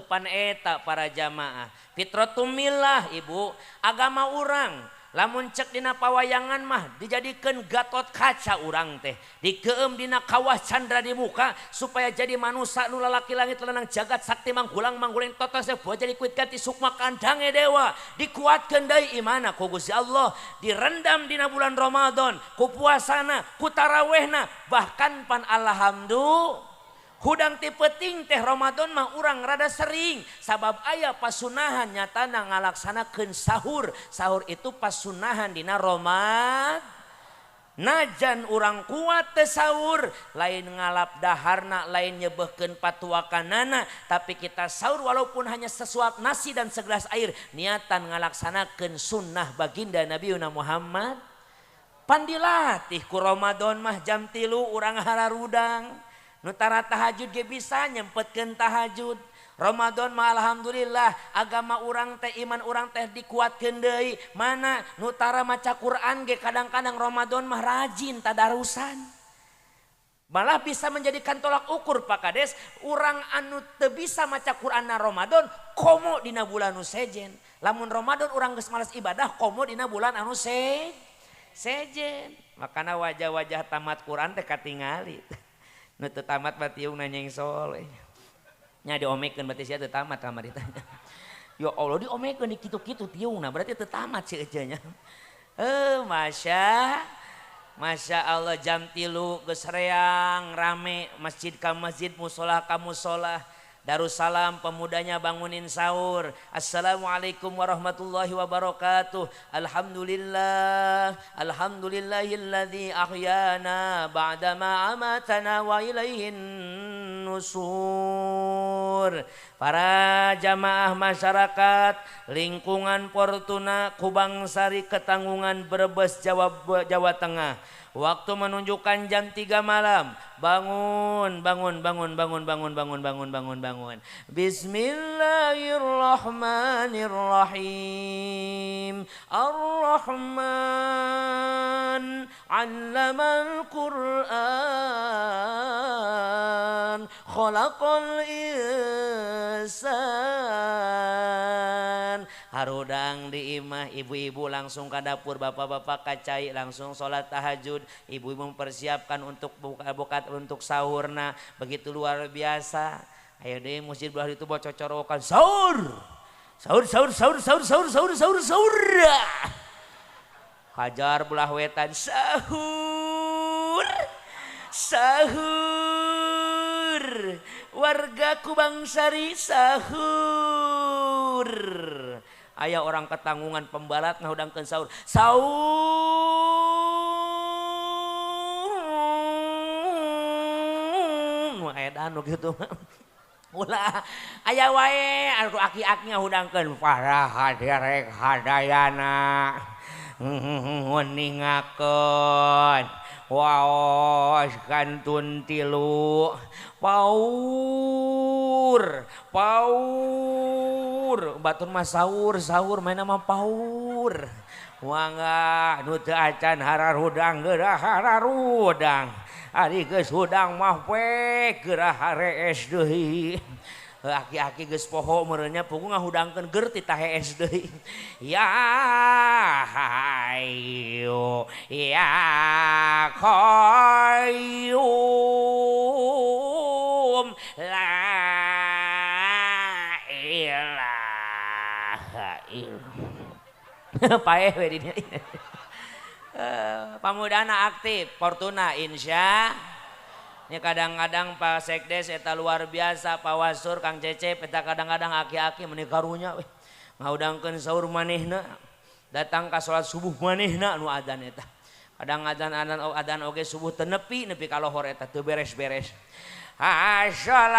pan eta para jamaah. Fitratumillah ibu, agama urang lamun cek dina pawayangan mah dijadikeun Gatot Kaca urang teh. Dikeum dina kawah candra di muka supaya jadi manusia nu lalaki langit lenang jagat sakti manggulang mangguling totos buah jadi kuit ganti sukma kandange dewa. Dikuatkeun deui imana ku Gusti Allah, direndam dina bulan Ramadan, ku puasana, ku tarawehna, bahkan pan alhamdulillah hudang ti peuting teh Ramadan mah urang rada sering sabab aya pasunahan nyatana ngalaksanakeun sahur. Sahur itu pasunahan dina Ramadan. Najan urang kuat teh sahur, lain ngalap daharna, lain nyebehkeun patuakanana, tapi kita sahur walaupun hanya sesuap nasi dan segelas air, niatan ngalaksanakeun sunnah baginda Nabi Muhammad. Pan dilatih ku Ramadan mah jam 3 urang hararudang. Nu tara tahajud ge bisa nyempetkeun tahajud. Ramadan mah alhamdulillah agama urang teh iman urang teh dikuatkeun deui. Mana nu tara maca Quran ge kadang-kadang Ramadan mah rajin tadarusan. Malah bisa menjadikan tolak ukur Pak Kades, urang anu teu bisa maca Quran na Ramadan komo dina bulan nu sejen. Lamun Ramadan urang geus malas ibadah komo dina bulan anu sejen. Makana wajah-wajah tamat Quran teh katingali. Nu teu tamat mah tiung nanyeng soleh. Nya diomekeun berarti sia teu tamat kamari tanya. Ya Allah diomekeun di kitu-kitu tiungna berarti teu tamat si ece nya. Masya Allah jam 3 geus reang rame masjid ka masjid musola ka musola. Darussalam pemudanya bangunin sahur. Assalamualaikum warahmatullahi wabarakatuh. Alhamdulillah, alhamdulillahilladzi ahyana ba'dama amatana wa ilaihin nusur. Para jamaah masyarakat lingkungan Fortuna Kubangsari Ketanggungan Brebes Jawa Tengah. Waktu menunjukkan jam 3 malam. Bangun, bangun, bangun, bangun, bangun, bangun, bangun, bangun, bangun. Bismillahirrahmanirrahim. Ar-Rahman 'allamal Qur'an. Khalaqal insan. Harudang di imah, ibu-ibu langsung ke dapur, bapak-bapak kacai langsung sholat tahajud, ibu-ibu mempersiapkan untuk buka untuk sahurna, begitu luar biasa. Ayo deh masjid belah itu bawa cocorokan sahur, sahur, sahur, sahur, sahur, sahur, sahur, sahur, sahur. Hajar belah wetan sahur, sahur, warga Kubangsari sahur. Aya orang Ketanggungan pembalat ngahudangkeun sahur. Sahur. Nu edan nu kitu mah. Ulah aya wae anu aki-aki ngahudangkeun para haderek hadayana. Nguningakeun waos kantun tilu paur paur batur mah sahur sahur main mah paur mangga nu teu acan hararudang geurah hararudang ari geus hudang mah we geurah harees deui. Aki-aki geus poho meureunnya puguh ngahudangkeun geur ti tahees deui. Ya hayu ya qayyum la ilaha illallah. Paeh we di dieu. Pamudana aktif Fortuna insya. Ini kadang-kadang Pak Sekdes eta luar biasa, Pak Wasur, Kang Cecep eta kadang-kadang aki-aki meuni karunya ngahudangkeun sahur manehna, datang ka salat subuh manehna nu adzan eta. Kadang adzan oge subuh teu nepi nepi ka lohor eta teu beres-beres. Assalatu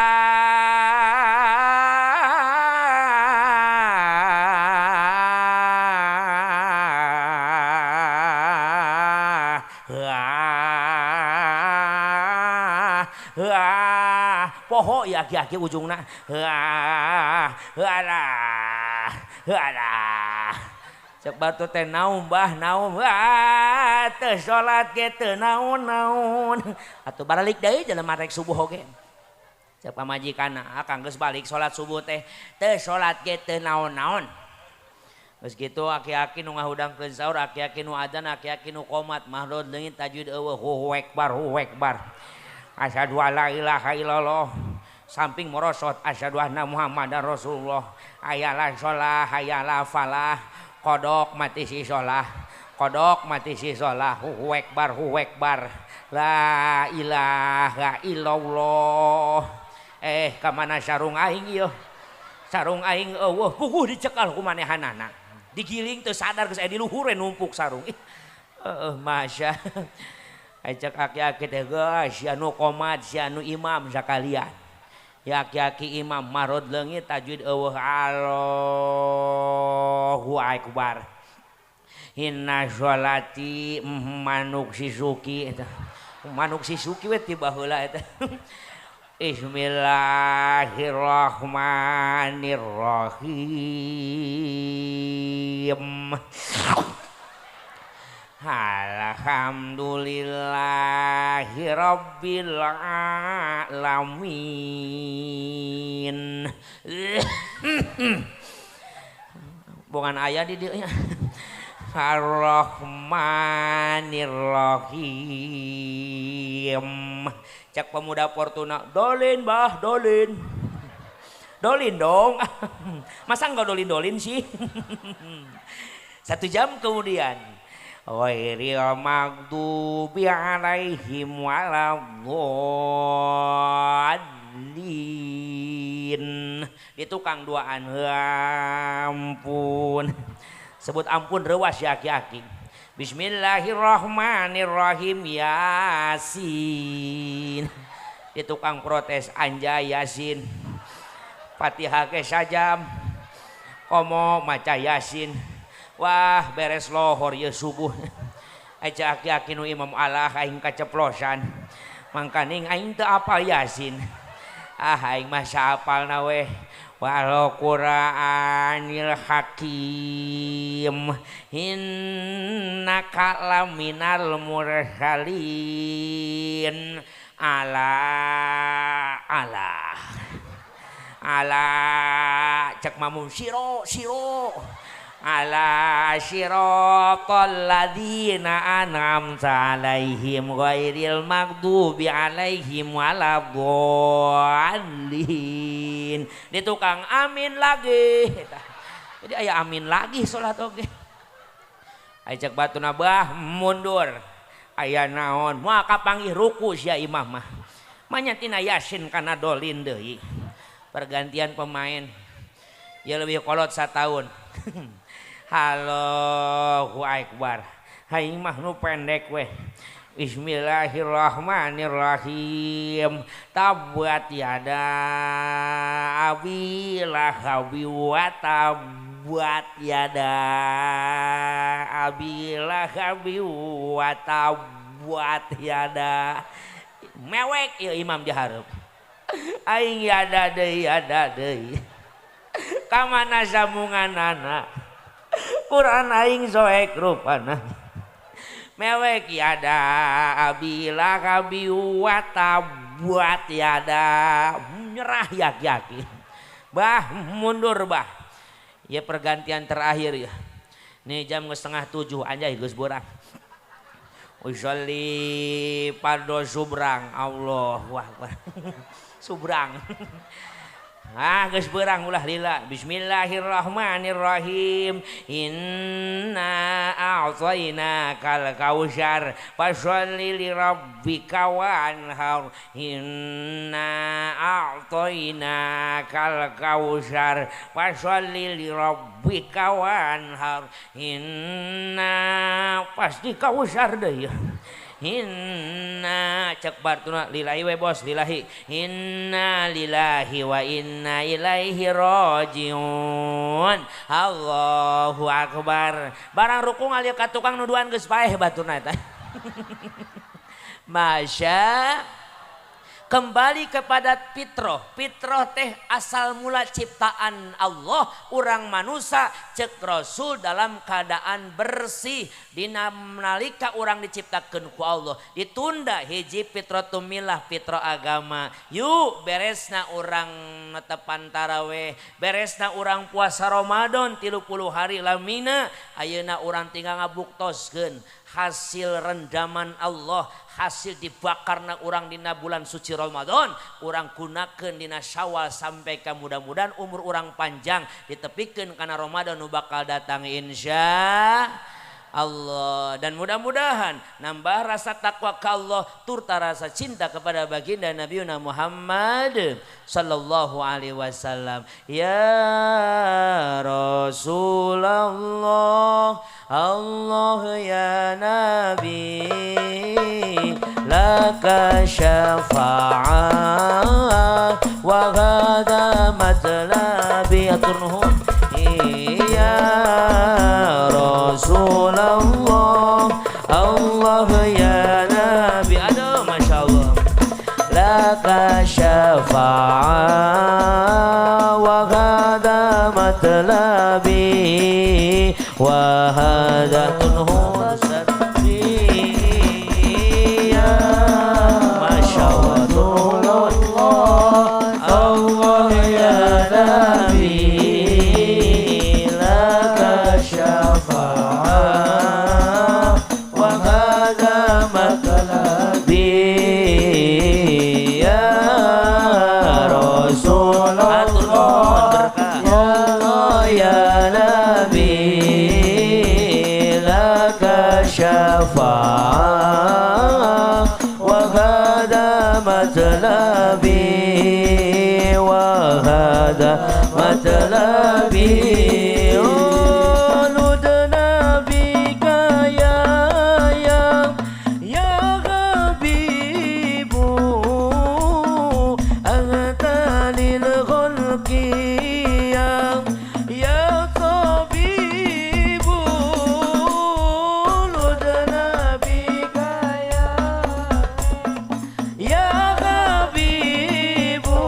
Heuah heuah poho ya aki-aki ujungna heuah heualah heualah cek batu teh naum bah naum wah teu salat ge teu naon-naon atuh baralik deui jelema rek subuh oge cek pamajikanna akang geus balik salat subuh teh teu salat ge teu naon-naon geus kitu aki-aki nu ngahudangkeun sahur aki-aki nu adzan aki-aki nu qomat mahrod leungit tajwid eueuh hu akbar hu akbar asyhadu alla ilaha illallah samping morosot asyhadu anna muhammadar rasulullah hayalah shalah hayalah falah kodok mati si sholah kodok mati si sholah hu akbar la ilaha illallah kamana sarung aing ieu sarung aing eueuh puguh dicekal ku manehanana digiling teu sadar geus aya di luhur we numpuk sarung ih heueuh masya cek aki-aki teh geus si anu qomat si anu imam sakalian ya aki-aki imam marod leungit tajwid eueuh Allahu akbar inna sholati manuk sisuki eta manuk sisuki we ti baheula eta Bismillahirrahmanirrahim Alhamdulillahi rabbil alamin. Bukan ayah di dieu nya. Arrahmanirrahim. Cek pemuda Fortuna, dolin bah, dolin. Dolin dong. Masa enggak dolin-dolin sih? 1 jam kemudian ghairil maghdubi alaihim waladdallin. Di tukang duaan ampun. Sebut ampun reuas ya aki-aki. Bismillahirrahmanirrahim Yasin. Di tukang protes anjay Yasin. Fatihah ke sajam. Komo maca Yasin. Wah beres lohor ya subuh. Aja aki-aki nu imam Allah aing kaceplosan. Mangkaning aing teu apal Yasin. Ah aing mah saapalna weh. Wal Qur'anil Hakim innaka laminal mursalin. Ala ala ala cek mamum siro siro ala siratal ladzina an'amta alaihim ghairil maghdubi alaihim waladdallin. Di tukang amin lagi. Jadi aya amin lagi salat oge. Aya cek batuna bah mundur. Aya naon moal kapanggih ruku sia imah mah. Manya tina Yasin kana dolin deui. Pergantian pemain. Ya lebih kolot satahun. Allahu akbar. Aing mah nu pendek weh. Bismillahirrahmanirrahim. Tabat yada abi lahabi wa tabat yada abi lahabi wa tabat yada. Mewek ieu imam dihareup. Aing yada deui yada deui. Kamana sambunganana Quran aing soek rupana. Mewek yada abila kabi wa tabuat yada. Nyerah yak-yaki. Bah mundur bah. Ya pergantian terakhir ya. Nih jam 6:30 anjay geus borang. Usolli pardo subrang Allahu akbar. Subrang. Ah geus beurang ulah lila. Bismillahirrahmanirrahim. Inna a'tainakal kautsar fasholli li rabbika wanhar. Inna a'tainakal kautsar fasholli li rabbika wanhar. Inna pasti kautsar deui. Inna cek bartuna lillahi we bos lillahi. Inna lillahi wa inna ilaihi rajiun. Allahu akbar. Barang ruku ngalir ka tukang nuduhan geus paeh baturna eta. Masya, kembali kepada fitroh. Fitroh teh asal mula ciptaan Allah, urang manusia cek Rasul dalam keadaan bersih. Dina nalika urang diciptakeun ku Allah, ditunda hiji fitratu milah, fitrah agama. Yuk, beresna urang netepan taraweh, beresna urang puasa Ramadan 30 hari lamina, ayeuna urang tinggal ngabuktoskeun hasil rendaman Allah, hasil dibakarna urang dina bulan suci Ramadan, urang gunakeun dina Syawal sampai ka mudah-mudahan umur urang panjang ditepikeun kana Ramadan nu bakal datang, insya Allah. Dan mudah-mudahan nambah rasa takwa ka Allah turta rasa cinta kepada baginda Nabi Muhammad sallallahu alaihi wasallam. Ya Rasulullah, Allah ya Nabi, laka syafa'ah wa hadha matlabi. Atur nuhun. Ya Rasulullah, Allah ya Nabi, aduh Masya Allah, laka syafa'ah wa hadha matlabi wa hadha tunhun ya Masya Allah. Allah ya Nabi, laka syafa'ah wa hadha matlabi ya Rasulullah. Allah ya Nabi, laka syafa'ah wa hadha matlabi wa hadha matlabi. Ludna bika ya ya ya habibu, anta lil khalqi ya ya tabibu. Ludna bika ya ya habibu,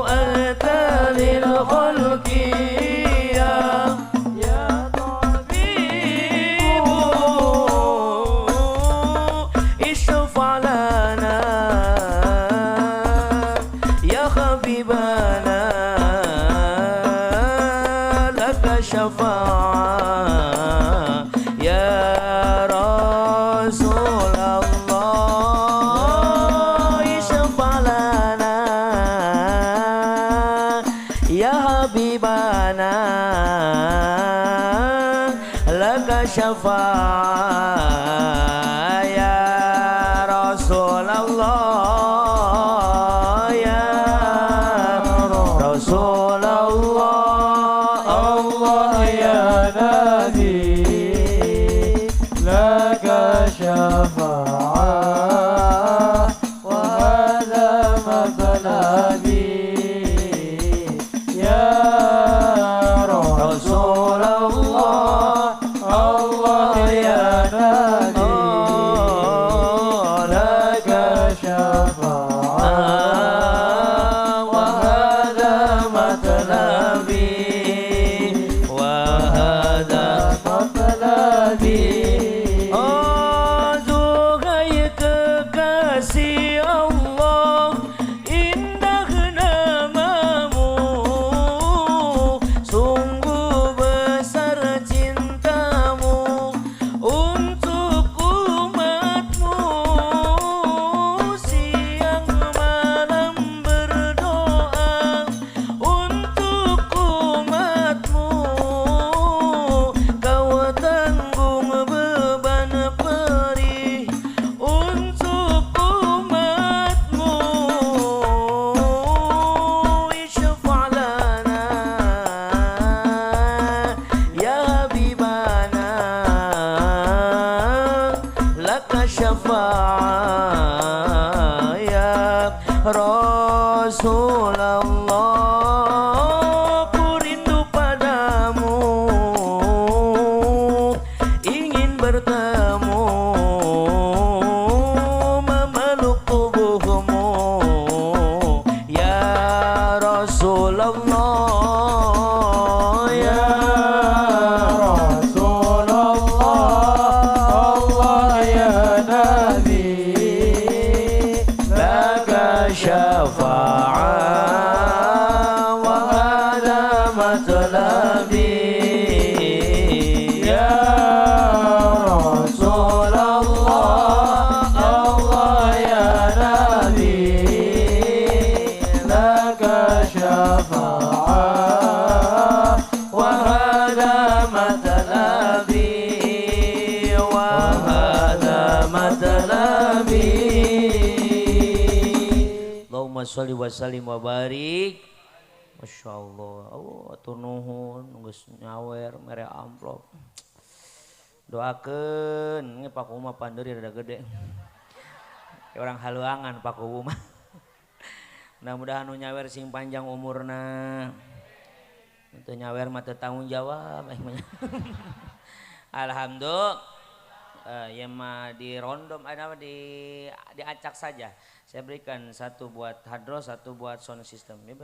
anta lil khalqi ya ya tabibu. Ishfa' lana ya habibana, laka syafa'ah ya Rasulullah. Ishfa' lana ya habibana, laka syafa'ah ya Rasulullah, ya Rasulullah. Allah ya Nabi, laka syafa'ah wa hadha matlabi ya Rasulullah. Allah ya Nabi, laka syafa'ah wa hadha matlabi wa hadha matlabi. Oh, duhai kekasih Allah, indah namamu, sungguh besar cintamu untuk umatmu. Siang malam berdoa untuk umatmu, kau tanggung beban perih untuk umatmu. Ishfa' lana ya habibana, laka syafa'ah ya Rasulullah. Ku rindu padamu, ingin bertemu. Allahumma sholli wa sallim wa barik. Masya Allah, oh atur nuhun, geus nyawer mere amplop. Doakeun, nge Pak Kuwu mah pandeuri rada gede. Orang haluangan Pak Kuwu mah. Mudah-mudahan nu nyawer sing panjang umurna. Teu nyawer mah teu tanggung jawab. Alhamdulillah. Ya mah di rondom, diacak saja. Saya berikan satu buat hadro, satu buat sound system. Ya,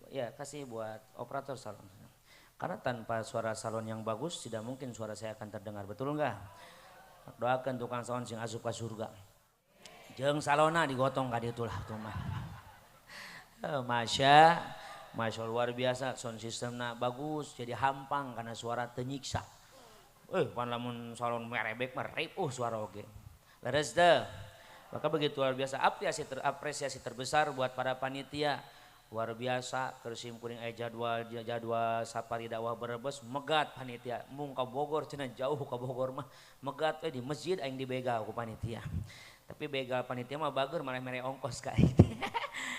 ya kasih buat operator salon. Karena tanpa suara salon yang bagus tidak mungkin suara saya akan terdengar, betul enggak? Doakan tukang salon sing asup ka surga. Jeung salona digotong ka ditu lah tuh mah. Masya, masya luar biasa sound systemna bagus jadi hampang karena suara teu nyiksa. Pan lamun salon merebek mah ripuh suara oge. Leres teu? Maka begitu luar biasa apresiasi terbesar buat para panitia. Luar biasa keur simkuring aya jadwal jadwal safari dakwah Brebes megat panitia mung ka Bogor cenah jauh ka Bogor mah megat we di masjid aing dibegal ku panitia. Tapi begal panitia mah bager malah mere ongkos ka aing.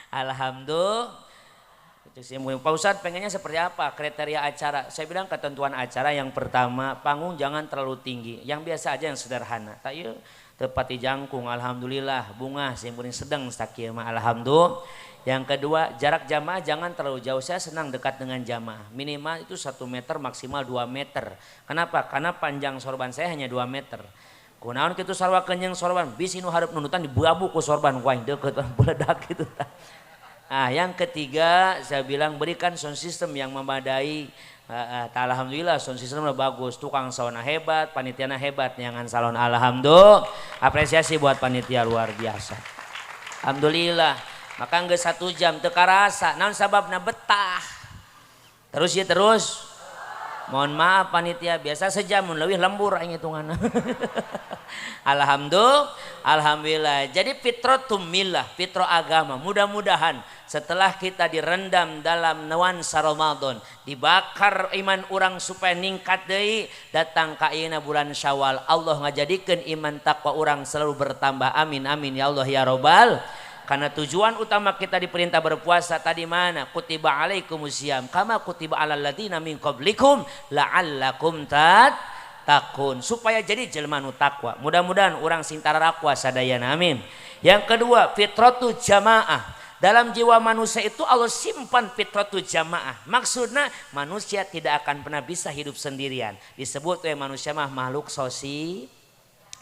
Alhamdulillah. Pak Ustadz pengennya seperti apa kriteria acara? Saya bilang ketentuan acara yang pertama panggung jangan terlalu tinggi, yang biasa aja yang sederhana. Tak ieu tepati jangkung alhamdulillah bunga simkuring sedang sakieu mah alhamdulillah. Yang kedua jarak jamaah jangan terlalu jauh, saya senang dekat dengan jamaah minimal itu 1 meter maksimal 2 meter. Kenapa? Karena panjang sorban saya hanya 2 meter. Kunaon kitu sarua kenyang sorban bisi nu hareup nundutan dibabu ku sorban ku aing deukeut beledak gitu. Nah, yang ketiga saya bilang berikan sound system yang memadai. Alhamdulillah sound system bagus, tukang sauna hebat, panitiana hebat, nyangan salon alhamdulillah. Apresiasi buat panitia luar biasa. Alhamdulillah. Maka geus 1 jam teu karasa, naon sababna betah. Terus ya terus. Mohon maaf panitia, biasa sejam mun leuwih lembur aing hitunganna. Alhamdulillah, alhamdulillah. Jadi fitratum millah, fitrah agama. Mudah-mudahan setelah kita direndam dalam nuansa Ramadan, dibakar iman orang supaya ningkat deui, datang ka ayeuna bulan Syawal, Allah ngajadikeun iman takwa orang selalu bertambah. Amin amin ya Allah ya robbal. Karena tujuan utama kita diperintah berpuasa tadi mana? Kutiba alaikumusiyam kama kutiba alal ladzina min qablikum la'allakum tattaqun. Supaya jadi jelma nu takwa. Mudah-mudahan urang sing tararakwa sadayana amin. Yang kedua, fitratu jamaah. Dalam jiwa manusia itu Allah simpan fitratu jamaah. Maksudnya manusia tidak akan pernah bisa hidup sendirian. Disebut we manusia mah makhluk sosial.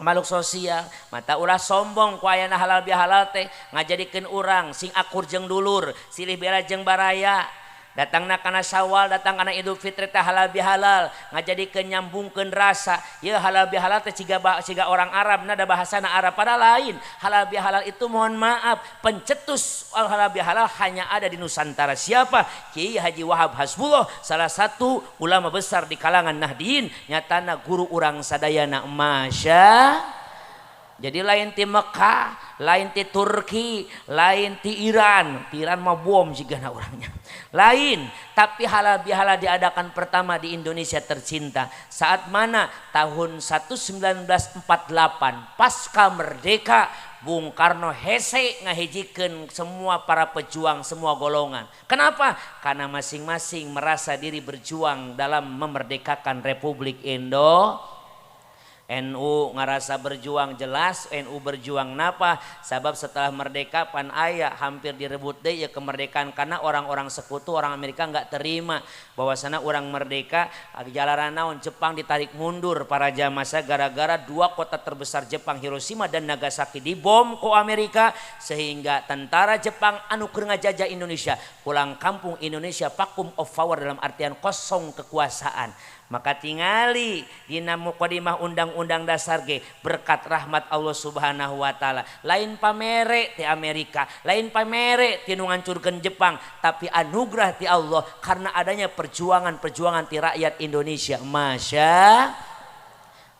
Makhluk sosial, mata ulah sombong ku ayana halal bihalal teh ngajadikeun urang sing akur jeung dulur, silih bela jeung baraya. Datangna kana Syawal, datang kana Idul Fitri teh halal bihalal, ngajadikeun nyambungkeun rasa. Ieu halal bihalal teh siga orang Arab, na da bahasana Arab pada lain. Halal bihalal itu mohon maaf, pencetus halal bihalal hanya ada di Nusantara. Siapa? Kiai Haji Wahab Hasbullah, salah satu ulama besar di kalangan Nahdien, nyatana guru urang sadayana. Masya. Jadi lain ti Mekah, lain ti Turki, lain ti Iran. Ti Iran mah bom jigana orangnya. Lain, tapi halal bihalal diadakan pertama di Indonesia tercinta. Saat mana? Tahun 1948 pasca merdeka, Bung Karno hese ngahijikeun semua para pejuang semua golongan. Kenapa? Karena masing-masing merasa diri berjuang dalam memerdekakan Republik Indonesia. NU ngerasa berjuang jelas, NU berjuang napa? Sabab setelah merdeka pan aya hampir direbut deh ya kemerdekaan karena orang-orang sekutu, orang Amerika nggak terima bahwasana orang merdeka jalaran naon Jepang ditarik mundur para jamasa gara-gara 2 kota terbesar Jepang Hiroshima dan Nagasaki dibom ku Amerika sehingga tentara Jepang anu keur ngajajah Indonesia pulang kampung Indonesia vacuum of power dalam artian kosong kekuasaan. Maka tingali dina mukadimah undang-undang dasar ge berkat rahmat Allah Subhanahu wa taala. Lain pamere ti Amerika, lain pamere ti nu ngancurkeun Jepang, tapi anugerah ti Allah karena adanya perjuangan-perjuangan ti rakyat Indonesia. Masya.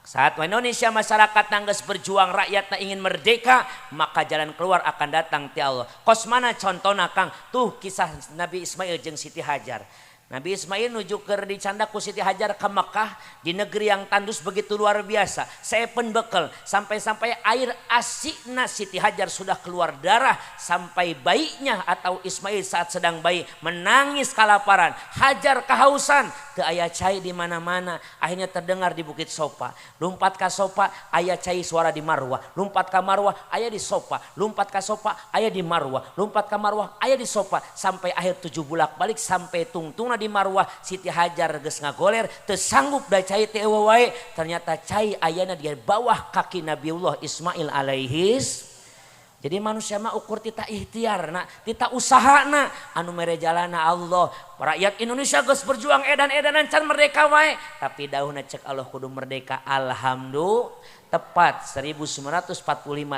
Saat Indonesia masyarakat nangges berjuang, rakyatna ingin merdeka, maka jalan keluar akan datang ti Allah. Kos mana contohna Kang? Tuh kisah Nabi Ismail jeung Siti Hajar. Nabi Ismail nuju keur dicandak ku Siti Hajar ke Mekah di negeri yang tandus begitu luar biasa. Sepen bekel sampai-sampai air asina Siti Hajar sudah keluar darah sampai bayinya atau Ismail saat sedang bayi menangis kelaparan, Hajar kehausan, teu aya cai di mana-mana. Akhirnya terdengar di Bukit Sopa. Lompat ka Sopa aya cai suara di Marwah, lompat ka Marwah aya di Sopa, lompat ka Sopa aya di Marwah, lompat ka Marwah aya di Sopa sampai akhir 7 bulak-balik sampai tungtungna di Marwah. Siti Hajar geus ngagoler teu sanggup da cai teh eueuh wae, ternyata cai ayana di bawah kaki Nabiullah Ismail alaihis. Jadi manusia mah ukur tita ikhtiarna, tita usahana, anu mere jalana Allah. Rakyat Indonesia geus berjuang edan-edanan can merdeka wae, tapi dauhna cek Allah kudu merdeka. Alhamdulillah. Tepat 1945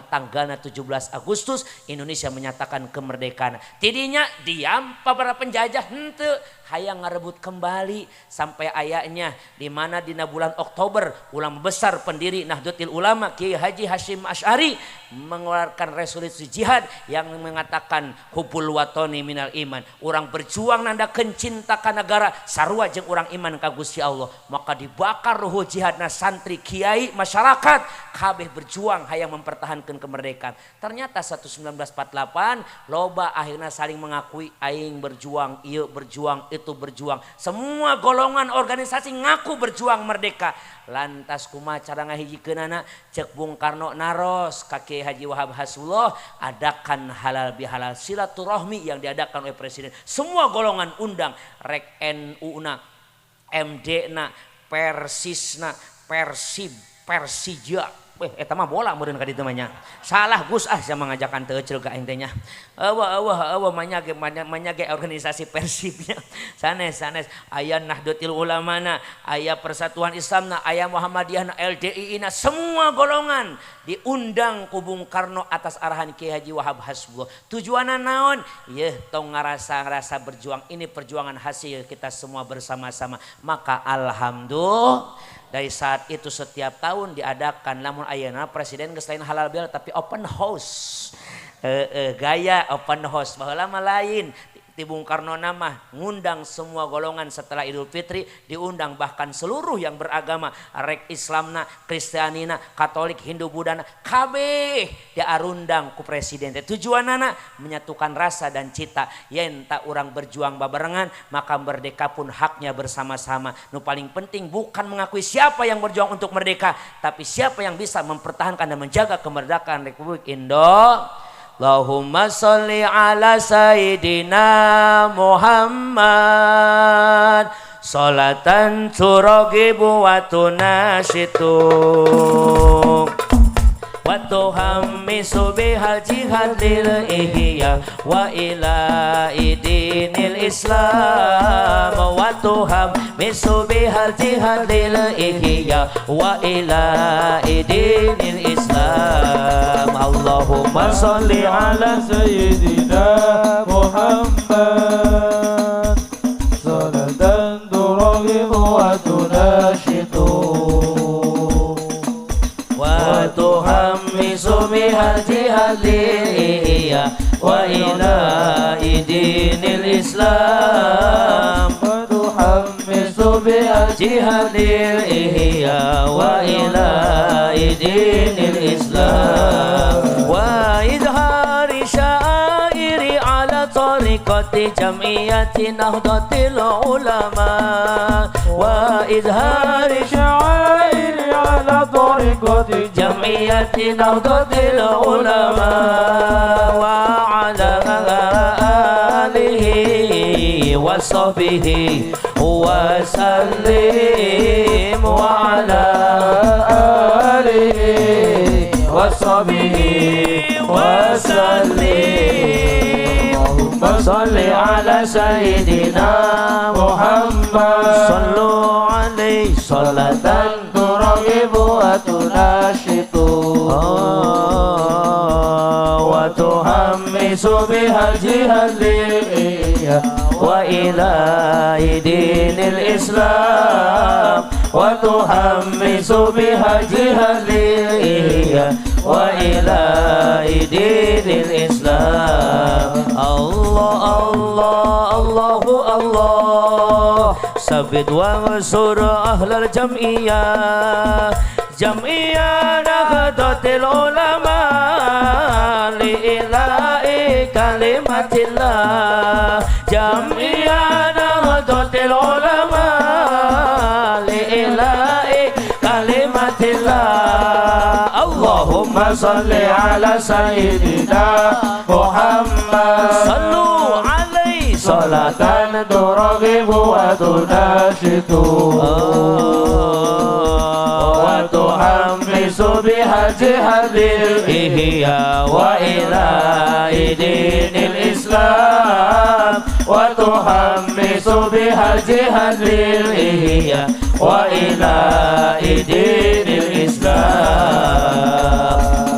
tanggalna 17 Agustus Indonesia menyatakan kemerdekaan. Tidinya diam para penjajah henteu hayang ngarebut kembali sampai ayahnya di mana dina bulan Oktober ulama besar pendiri Nahdlatul Ulama Kiai Haji Hasyim Asy'ari mengeluarkan resolusi jihad yang mengatakan hubul watoni minal iman. Urang berjuang nandakeun cinta ka negara sarua jeung urang iman ka Gusti Allah. Maka dibakar ruhu jihadna santri kiai masyarakat kabeh berjuang hayang mempertahankan kemerdekaan. Ternyata 1948 loba akhirnya saling mengakui aing berjuang, ieu berjuang, itu berjuang. Semua golongan organisasi ngaku berjuang merdeka. Lantas kumaha cara ngahijikeunana? Cek Bung Karno naros ka Kiai Haji Wahab Hasbullah adakan halal bihalal silaturahmi yang diadakan oleh presiden. Semua golongan undang, rek NU na, MD na, Persis na, Persib, Persija. Eta mah bola meureun ka ditu mah nya. Salah Gus ah sia mangajakan teu euceul ka aing teh nya. Eueuh eueuh eueuh manya ge organisasi Persibnya. Sanes sanes aya Nahdlatul Ulamana, aya Persatuan Islamna, aya Muhammadiyahna, LDII na, semua golongan diundang ku Bung Karno atas arahan Kiai Haji Wahab Hasbullah. Tujuanna naon? Yeuh tong ngarasa-ngarasa berjuang, ini perjuangan hasil kita semua bersama-sama. Maka alhamdulillah dari saat itu setiap tahun diadakan, namun ayeuna presiden geus lain halal bihalal tapi open house. Gaya open house baheula mah lain. Ti Bung Karno nama ngundang semua golongan setelah Idul Fitri, diundang bahkan seluruh yang beragama, rek Islamna, Kristianina, Katolik, Hindu, Buddhana, kabeh diarundang ku presiden. Tujuanana menyatukan rasa dan cita. Yen tak urang berjuang babarengan, maka merdeka pun haknya bersama-sama. Nu paling penting bukan mengakui siapa yang berjuang untuk merdeka, tapi siapa yang bisa mempertahankan dan menjaga kemerdekaan Republik Indonesia. Allahumma sholli ala Sayyidina Muhammad sholatan turagibu wa tunashitu wa tuhammisu bihal jihad lil ihya wa ila idinil Islam wa tuhammisu bihal jihad lil ihya wa ila idinil Islam. Allahumma sholli ala sayyidina Muhammad salatan turagibu wa tunashitu wa tuhammisu bihal jihad lil wa ila idinil Islam wa tuhammisu bihal jihad lil wa ila idinil Islam wa idhari syairi ala tariqati jam'iyati nahdlatil ulama wa idhari syairi ala tariqati jam'iyati nahdlatil ulama wa ala alihi wa sahbihi wa sallim wa ala alihi wa sahbihi wa sallim. Allahumma sholli ala sayyidina Muhammad sallu alaihi salatan turagibu wa tunashitu wa tuhammisu bihal jihad lil wa ila idinil Islam wa tuhammisu bihal jihad lil wa ila idinil Islam. Allah Allah. Allahu Allah. Sabit wansur ahlal jam'iyah, jam'iyah nahdlatul ulama li'ila'i kalimatillah. Jam'iyah nahdlatul ulama li'ila'i kalimatillah. Allahumma salli ala sayyidina Muhammad. Sallu alaihi salatan turaghibu wa tunashitu wa tuhammisu biha jihadil ihya wa ila dinil Islam wa tuhammisu biha jihadil ihya wa ila dinil Islam.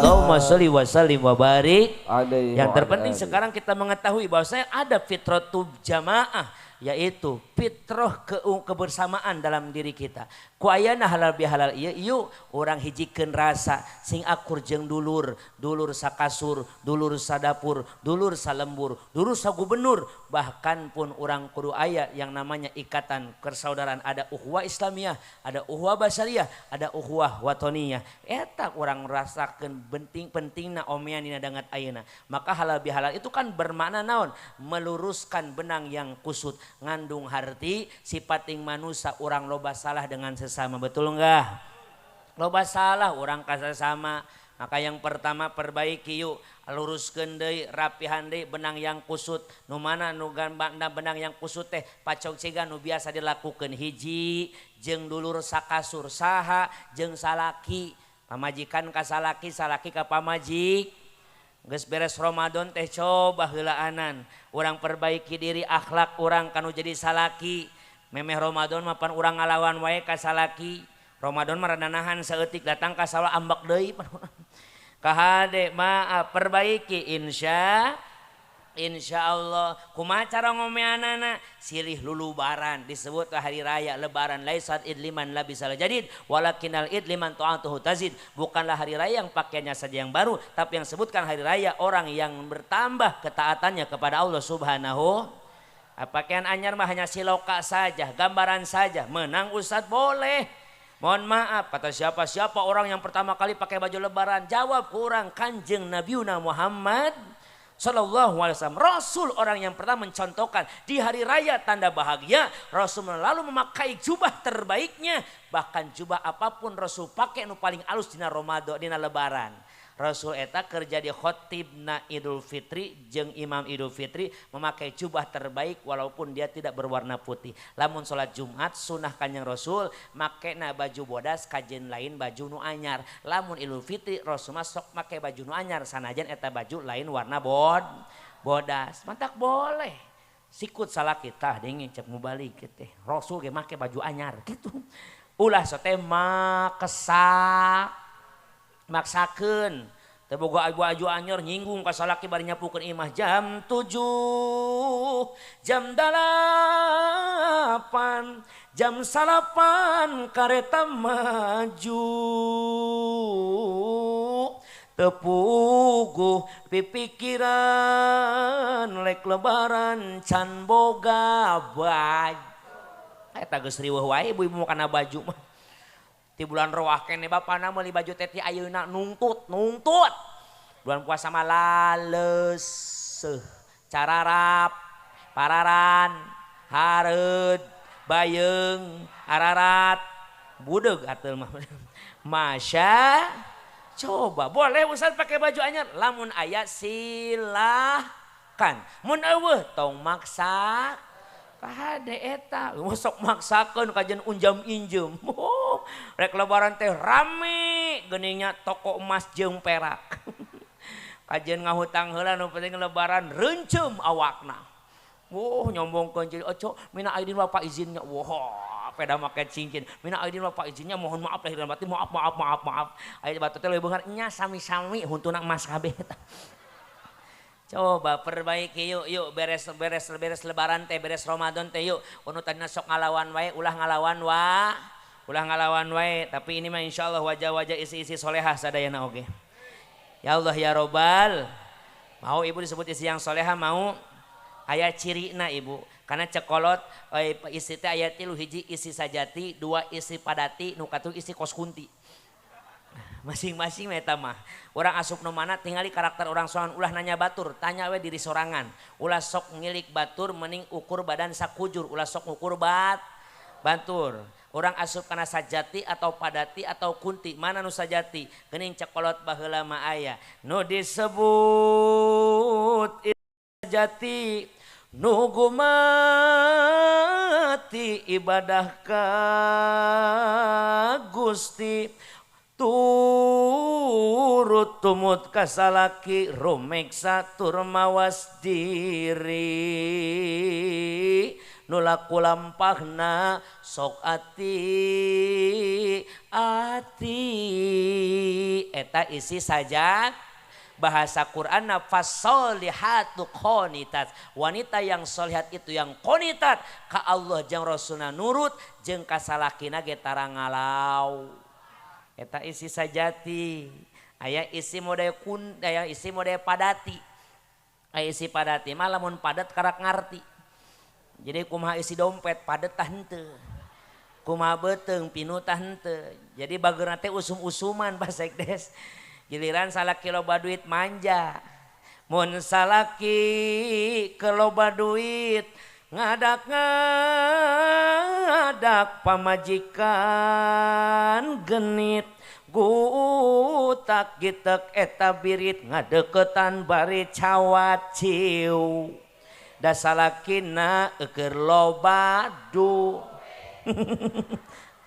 Allahumma sholli wa sallim wa barik. Alaihi Yang terpenting wa sekarang kita mengetahui bahwasanya ada fitratu jamaah, yaitu fitrah kebersamaan dalam diri kita. Ku ayana halal bihalal ieu yuk urang hijikeun rasa sing akur jeung dulur, dulur sakasur, dulur sadapur, dulur salembur, dulur sagubernur, bahkan pun urang kudu aya yang namanya ikatan persaudaraan, ada ukhuwah Islamiyah, ada ukhuwah basyariyah, ada ukhuwah watoniyah. Eta urang rasakeun penting-pentingna omean dina dangat ayeuna. Maka halal bihalal itu kan bermakna naon? Meluruskan benang yang kusut, ngandung harti sipating manusia urang loba salah dengan sesama, betul enggak? Loba salah urang ka sesama. Maka yang pertama perbaiki yuk, luruskeun deui, rapihan deui benang yang kusut. Nu mana nu gambana benang yang kusut teh pacok ciga nu biasa dilakukeun hiji jeung dulur sakasur saha jeung salaki, pamajikan ka salaki, salaki ka pamajik. Geus beres Ramadan teh coba heulaanan urang perbaiki diri akhlak urang kanu jadi salaki. Memeh Ramadan mah pan urang ngalawan wae ka salaki. Ramadan mah rada nahan saeutik datang ka sawah ambek deui. Kahade maaf perbaiki insya Allah. Kumaha cara ngomeanana? Silih lulubaran disebut hari raya lebaran, laisat id liman labisal jadid walakinal id liman ta'atuhu tazid. Bukanlah hari raya yang pakaiannya saja yang baru, tapi yang sebutkan hari raya orang yang bertambah ketaatannya kepada Allah Subhanahu. Pakaian anyar mah hanya siloka saja, gambaran saja. Menang ustad boleh. Mohon maaf, kata siapa-siapa orang yang pertama kali pakai baju lebaran? Jawab kurang Kanjeng Nabiuna Muhammad Sallallahu alaihi wasallam. Rasul orang yang pertama mencontohkan di hari raya tanda bahagia. Rasul lalu memakai jubah terbaiknya, bahkan jubah apapun Rasul pakai nu paling alus dina Ramadan, dina lebaran. Rasul eta kerja di khotibna Idul Fitri jeung Imam Idul Fitri memakai jubah terbaik walaupun dia tidak berwarna putih. Lamun salat Jumat sunah Kanjeng Rasul makena baju bodas kajen lain baju nu anyar. Lamun Idul Fitri Rasul mah sok make baju nu anyar sanajan eta baju lain warna bodas. Mantak boleh. Sikut salaki tah dingin cek mubalik teh. Rasul ge make baju anyar gitu. Ulah sote makesak maksakeun teu boga baju anyar nyinggung ka salaki bari nyapukeun imah jam 7 jam 8 jam 9 kareta maju teu puguh pipikiran lek lebaran can boga baju. Eta geus riweuh wae ibu-ibu kana baju mah. Di bulan roah kene bapana meuli baju teh ti ayeuna nungtut. Bulan puasa mah laleuseuh, cararap, pararan, hareud, bayeung, ararat, budeug atuh mah. Masya coba boleh Ustaz pakai baju anyar lamun aya silahkan. Mun eueuh tong maksa. Kahade eta sok maksakeun kajen unjam injem. Oh, rek lebaran teh rame geuningnya toko emas jeung perak. Kajen ngahutang heula nu penting lebaran reuncem awakna. Wah, nyombongkeun jadi oco mina aidin bapak izinnya. Wah, peda make cincin. Mina aidin bapak izinnya mohon maaf lahir dan batin, maaf maaf maaf maaf. Aya batu teh leuwih beunghar nya sami-sami huntuna emas kabeh eta. Coba perbaiki yuk, yuk beres beres beres lebaran teh, beres Ramadan teh yuk. Anu tadina sok ngalawan wae, ulah ngalawan wa, ulah ngalawan wae. Tapi ini mah insyaallah wajah-wajah isi-isi solehah sadayana oge. Ya Allah ya Robbal. Mau ibu disebut isi yang soleha mau? Aya cirina ibu. Karena cekolot isi teh aya 3 hiji isi sajati, 2 isi padati, nu katilu isi kos kunti. Masing-masing eta mah. Urang asup nu mana tingali karakter urang sorangan, ulah nanya batur, tanya we diri sorangan. Ulah sok ngilik batur mending ukur badan sakujur, ulah sok ukur batur. Urang asup kana sajati atau padati atau kunti, mana nu sajati? Geuning cekolot baheula mah aya. Nu disebut sajati nu gumati ibadah ka Gusti turut tumut kasalaki rumeksa tur mawas diri nu laku lampahna sok ati ati eta isi saja. Bahasa Quran fasolihatu qonitat, wanita yang solihat itu yang qonitat ka Allah jeung Rasulna nurut jeung ka salakina ge tara ngalau. Eta isi sajati. Aya isi mode kun, aya isi mode padati. Aya isi padati mah lamun padat karak ngarti. Jadi kumaha isi dompet padat tah henteu. Kumaha beuteung pinu tah henteu. Jadi bageurna teh usum-usuman Pak Sekdes. Giliran salaki loba duit manja. Mun salaki keloba duit ngadak-ngadak pamajikan genit gutak gitek eta birit ngadeketan bari cawat ciu da salakina eueur loba du.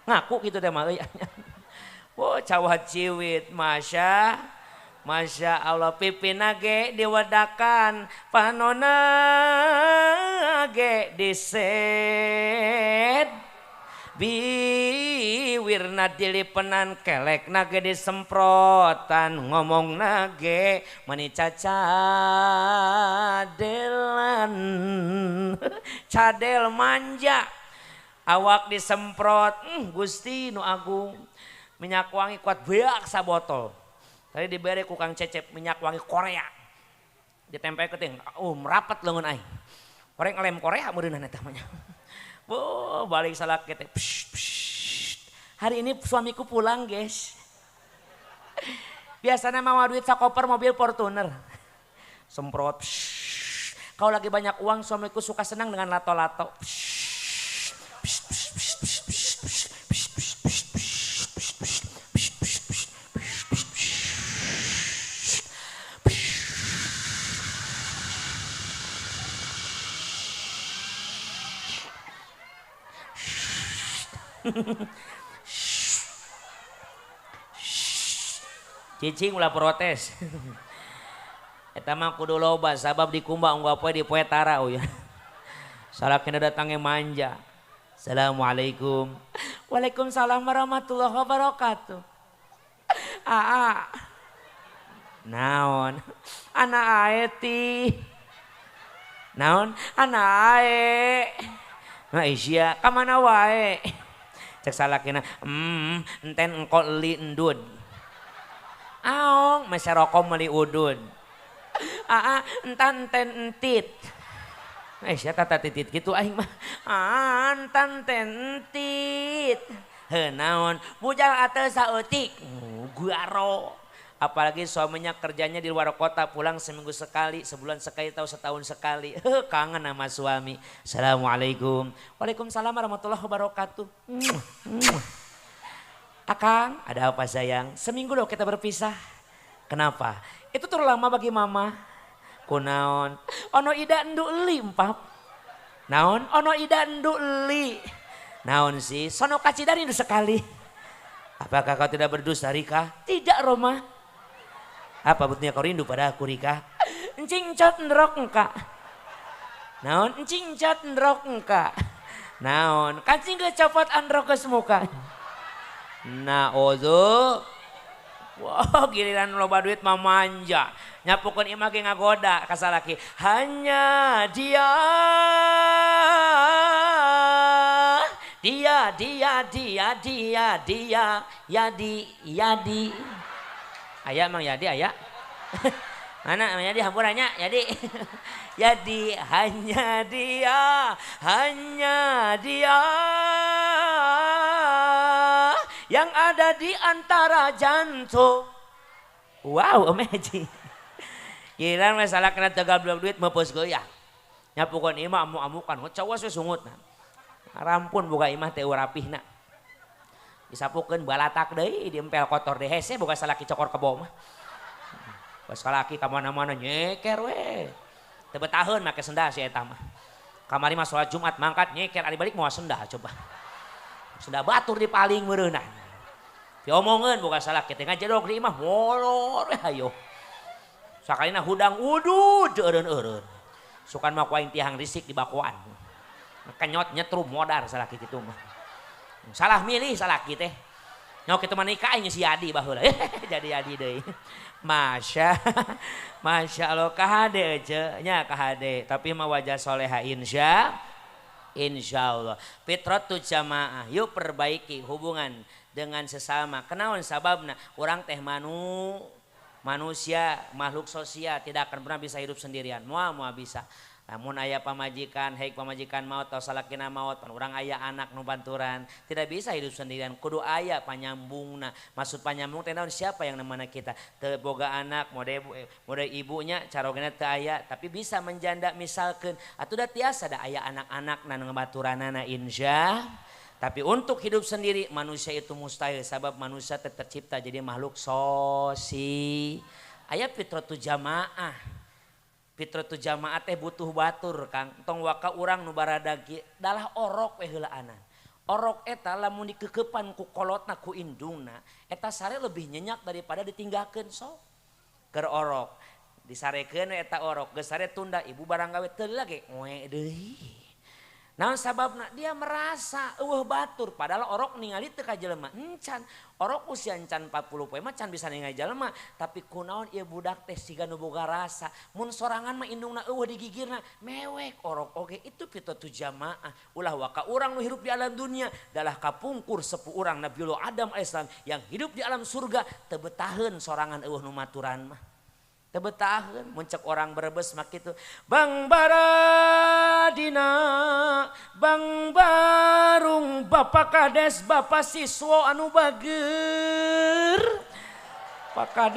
Ngaku kitu teh mah euy. Oh cawat ciwit masya Masya Allah pipina ge diwedakan panona ge diset biwirna dilipenan kelekna ge disemprotan ngomongna ge mani cacadelan cadel manja awak disemprot Gusti nu agung minyak wangi kuat beak sabotol. Tadi diberi ku Kang Cecep minyak wangi Korea. Ditempel ke ting, merapat leungeun aing. Koreng ngelem Korea meureunna eta mah nya. Oh, balik salaki teh. Hari ini suamiku pulang, guys. Biasanya mawa duit sakoper mobil Fortuner. Semprot. Kalau lagi banyak uang suamiku suka senang dengan lato-lato. Cicing ulah protes. Eta mah kudu loba sabab dikumbah unggal poe di poe tara euy. Salakina datangnya manja. Assalamualaikum. Waalaikumsalam warahmatullahi wabarakatuh. Aa. Naon? Ana ae ti. Naon? Ana ae. Nah isia ka mana wae? Cek salakina, enten engko li endud. Aong, masa rokok meli udud. Aa, entan enten entit. Sia tata titit gitu aing mah. Entan enten entit. Heuh naon, bujang ateu saeutik. Guaro. Apalagi suaminya kerjanya di luar kota, pulang seminggu sekali, sebulan sekali atau setahun sekali. Kangen sama suami. Assalamualaikum. Waalaikumsalam warahmatullahi wabarakatuh. Akang, ada apa sayang? Seminggu loh kita berpisah. Kenapa? Itu terlalu lama bagi mama. Kunaon? Ono ida endu eli empap. Naon? Ono ida endu eli. Naon sih? Sono kacidari rindu sekali. Apakah kau tidak berdusta Rika? Tidak Roma. Apa betulnya kau rindu pada aku Rika? Encing cat ndrok engka. Naon? Encing cat ndrok engka. Naon? Kancing kecopot androk ke semuka. Naudzu. Wow, giliran loba duit mah manja. Nyapukeun imah ge ngagoda ka salaki. Hanya dia. Dia, dia, dia, dia, dia, yadi, yadi. Aya Mang Yadi aya. Mana jadi hampurannya jadi jadi hanya dia yang ada di antara jantung. Wow, amazing. Giliran masalah kena tegablok duit meupeus geuya. Nyapukeun imah amuk-amukan, cawas we sungutna. Rampun boga imah teh rapihna. Disapukeun balatak deui, diempel kotor deui hese boga salaki cokor kebo mah. Pas salaki ka mana-mana nyeker we. Teu betaheun make sendal si eta mah. Kamari mah salat Jumat mangkat nyeker ari balik moal sendal coba. Sendal batur dipaling meureunna. Diomongeun boga salaki teh ngajedog di imah molor we hayo. Sakalina hudang udud eureun-eureun. Sukan mah ku aing tiang risik di bakoan. Kenyot nyetrum modar salaki kitu mah. Salah milih salaki teh. Nyok kitu mah nikah aing si Adi baheula. Jadi Adi deui. Masya Allah kahade ce nya kahade tapi mah wajah soleha insya Allah. Fitratu jamaah, yuk perbaiki hubungan dengan sesama. Kenaon sababna urang teh manusia makhluk sosial tidak akan pernah bisa hidup sendirian. Moal bisa. Namun aya pamajikan, haik pamajikan maut atau salakina maut, pan urang aya anak nu banturan, tidak bisa hidup sendirian. Kudu aya panyambungna. Maksud panyambung teh naon siapa yang nemana kita? Teu boga anak, mode ibunya carogena teu aya, tapi bisa menjanda misalkeun. Atuh da tiasa da aya anak-anak nu ngabaturanana insya. Tapi untuk hidup sendiri manusia itu mustahil sabab manusia tercipta jadi makhluk sosial. Aya fitratu jamaah. Fitratu jamaah teh butuh batur Kang. Tong waka urang nu barada dalah orok we heulaanan. Orok eta lamun dikekepan ku kolotna ku indungna eta sare lebih nyenyak daripada ditinggalkeun sok. Keur orok disarekeun eta orok geus sare tunda ibu barang gawe teu lagi we deui. Naon sababna dia merasa eueuh batur padahal orok ningali teu ka jelema encan. Orok usia encan 40 poe mah can bisa ningali jelema tapi kunaon ieu budak teh siga nu boga rasa mun sorangan mah indungna eueuh digigirna mewek orok oge itu fitratu jamaah. Ulah waka urang nu hirup di alam dunia dalah kapungkur sepuh urang Nabiullah Adam alaihissalam yang hidup di alam surga teu betaheun sorangan eueuh nu maturan mah. Teu betaheun mun cek orang Brebes mah kitu Bang Baradina Bang Barung Bapak Kades Bapak siswa anu bager Pak Kades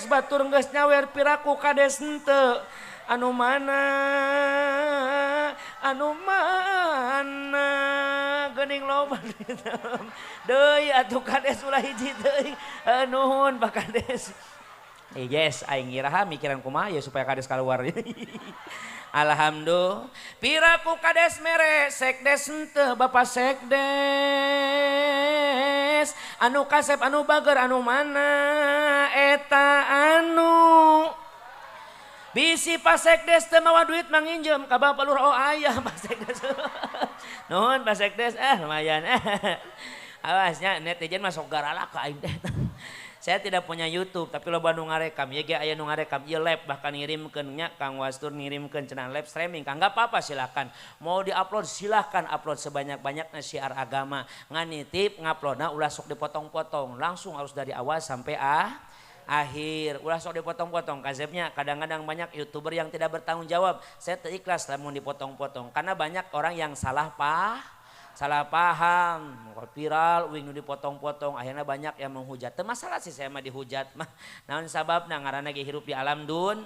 batur geus nyawer piraku kades henteu anu mana geuning loba deui atuh kades ulah hiji deui nuhun Pak Kades. Yes aing iraha mikiran kumaha ya supaya kades keluar. Alhamdulillah piraku kades mere sekdes henteu Bapak sekdes anu kasep anu bager anu mana eta anu bisi Pak Sekdes teu mawa duit manginjem ka Bapak Lurah oh ayah Pak Sekdes. Nuhun Pak Sekdes lumayan. Awasnya netizen masuk garalak ka aing teh. Saya tidak punya YouTube tapi loba nu ngarekam ieu ge aya nu ngarekam ieu live bahkan ngirimkeun nya Kang Wastur ngirimkeun cenah live streaming Kang enggak apa-apa silakan. Mau diupload silahkan upload sebanyak-banyaknya syiar agama. Ngan nitip nguploadna ulah sok dipotong-potong langsung harus dari awal sampai akhir. Ulah sok dipotong-potong konsepnya kadang-kadang banyak youtuber yang tidak bertanggung jawab. Saya terikhlas lamun dipotong-potong karena banyak orang yang salah paham viral uing nu dipotong-potong akhirnya banyak yang menghujat. Teu masalah sih saya mah dihujat mah. Naon sababna ngaranna ge hirup di alam dun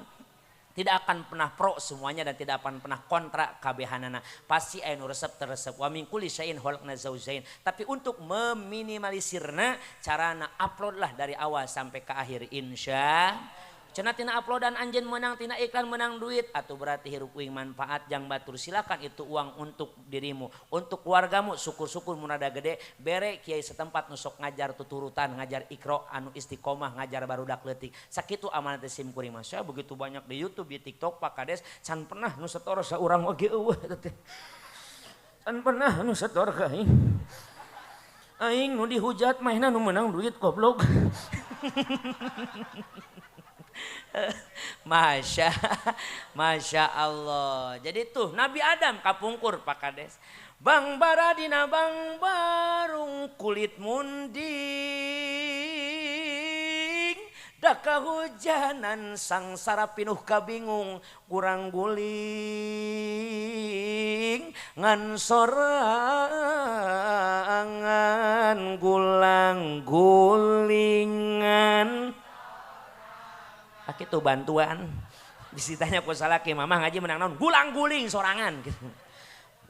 tidak akan pernah pro semuanya dan tidak akan pernah kontra kabehanana. Pasti aya nu resep teresep. Wa min kulli syai'in khalaqna zaujain. Tapi untuk meminimalisirna carana uploadlah dari awal sampai ke akhir insya. Cenah tina uploadan anjeun menang tina iklan menang duit atau berarti hirup uing manfaat jang batur silakan itu uang untuk dirimu untuk keluargamu syukur-syukur mun rada gede bere kiai setempat nu sok ngajar tuturutan ngajar ikro anu istiqomah ngajar barudak leutik sakitu amanat sim kuring mah. Saya begitu banyak di YouTube di TikTok Pak Kades can pernah nu setor saurang oge eueuh teh can pernah nu setor ka aing aing nu dihujat mahna nu menang duit goblok. Masya Allah. Jadi tuh Nabi Adam kapungkur Pak Kades. Bang Baradina bang barung kulit munding. Lila kahujanan sangsara pinuh kabingung kurang guling ngan sorangan gulang gulingan. Kitu bantuan disitanya ku salaki mamah ngaji menang naon gulang guling sorangan gitu.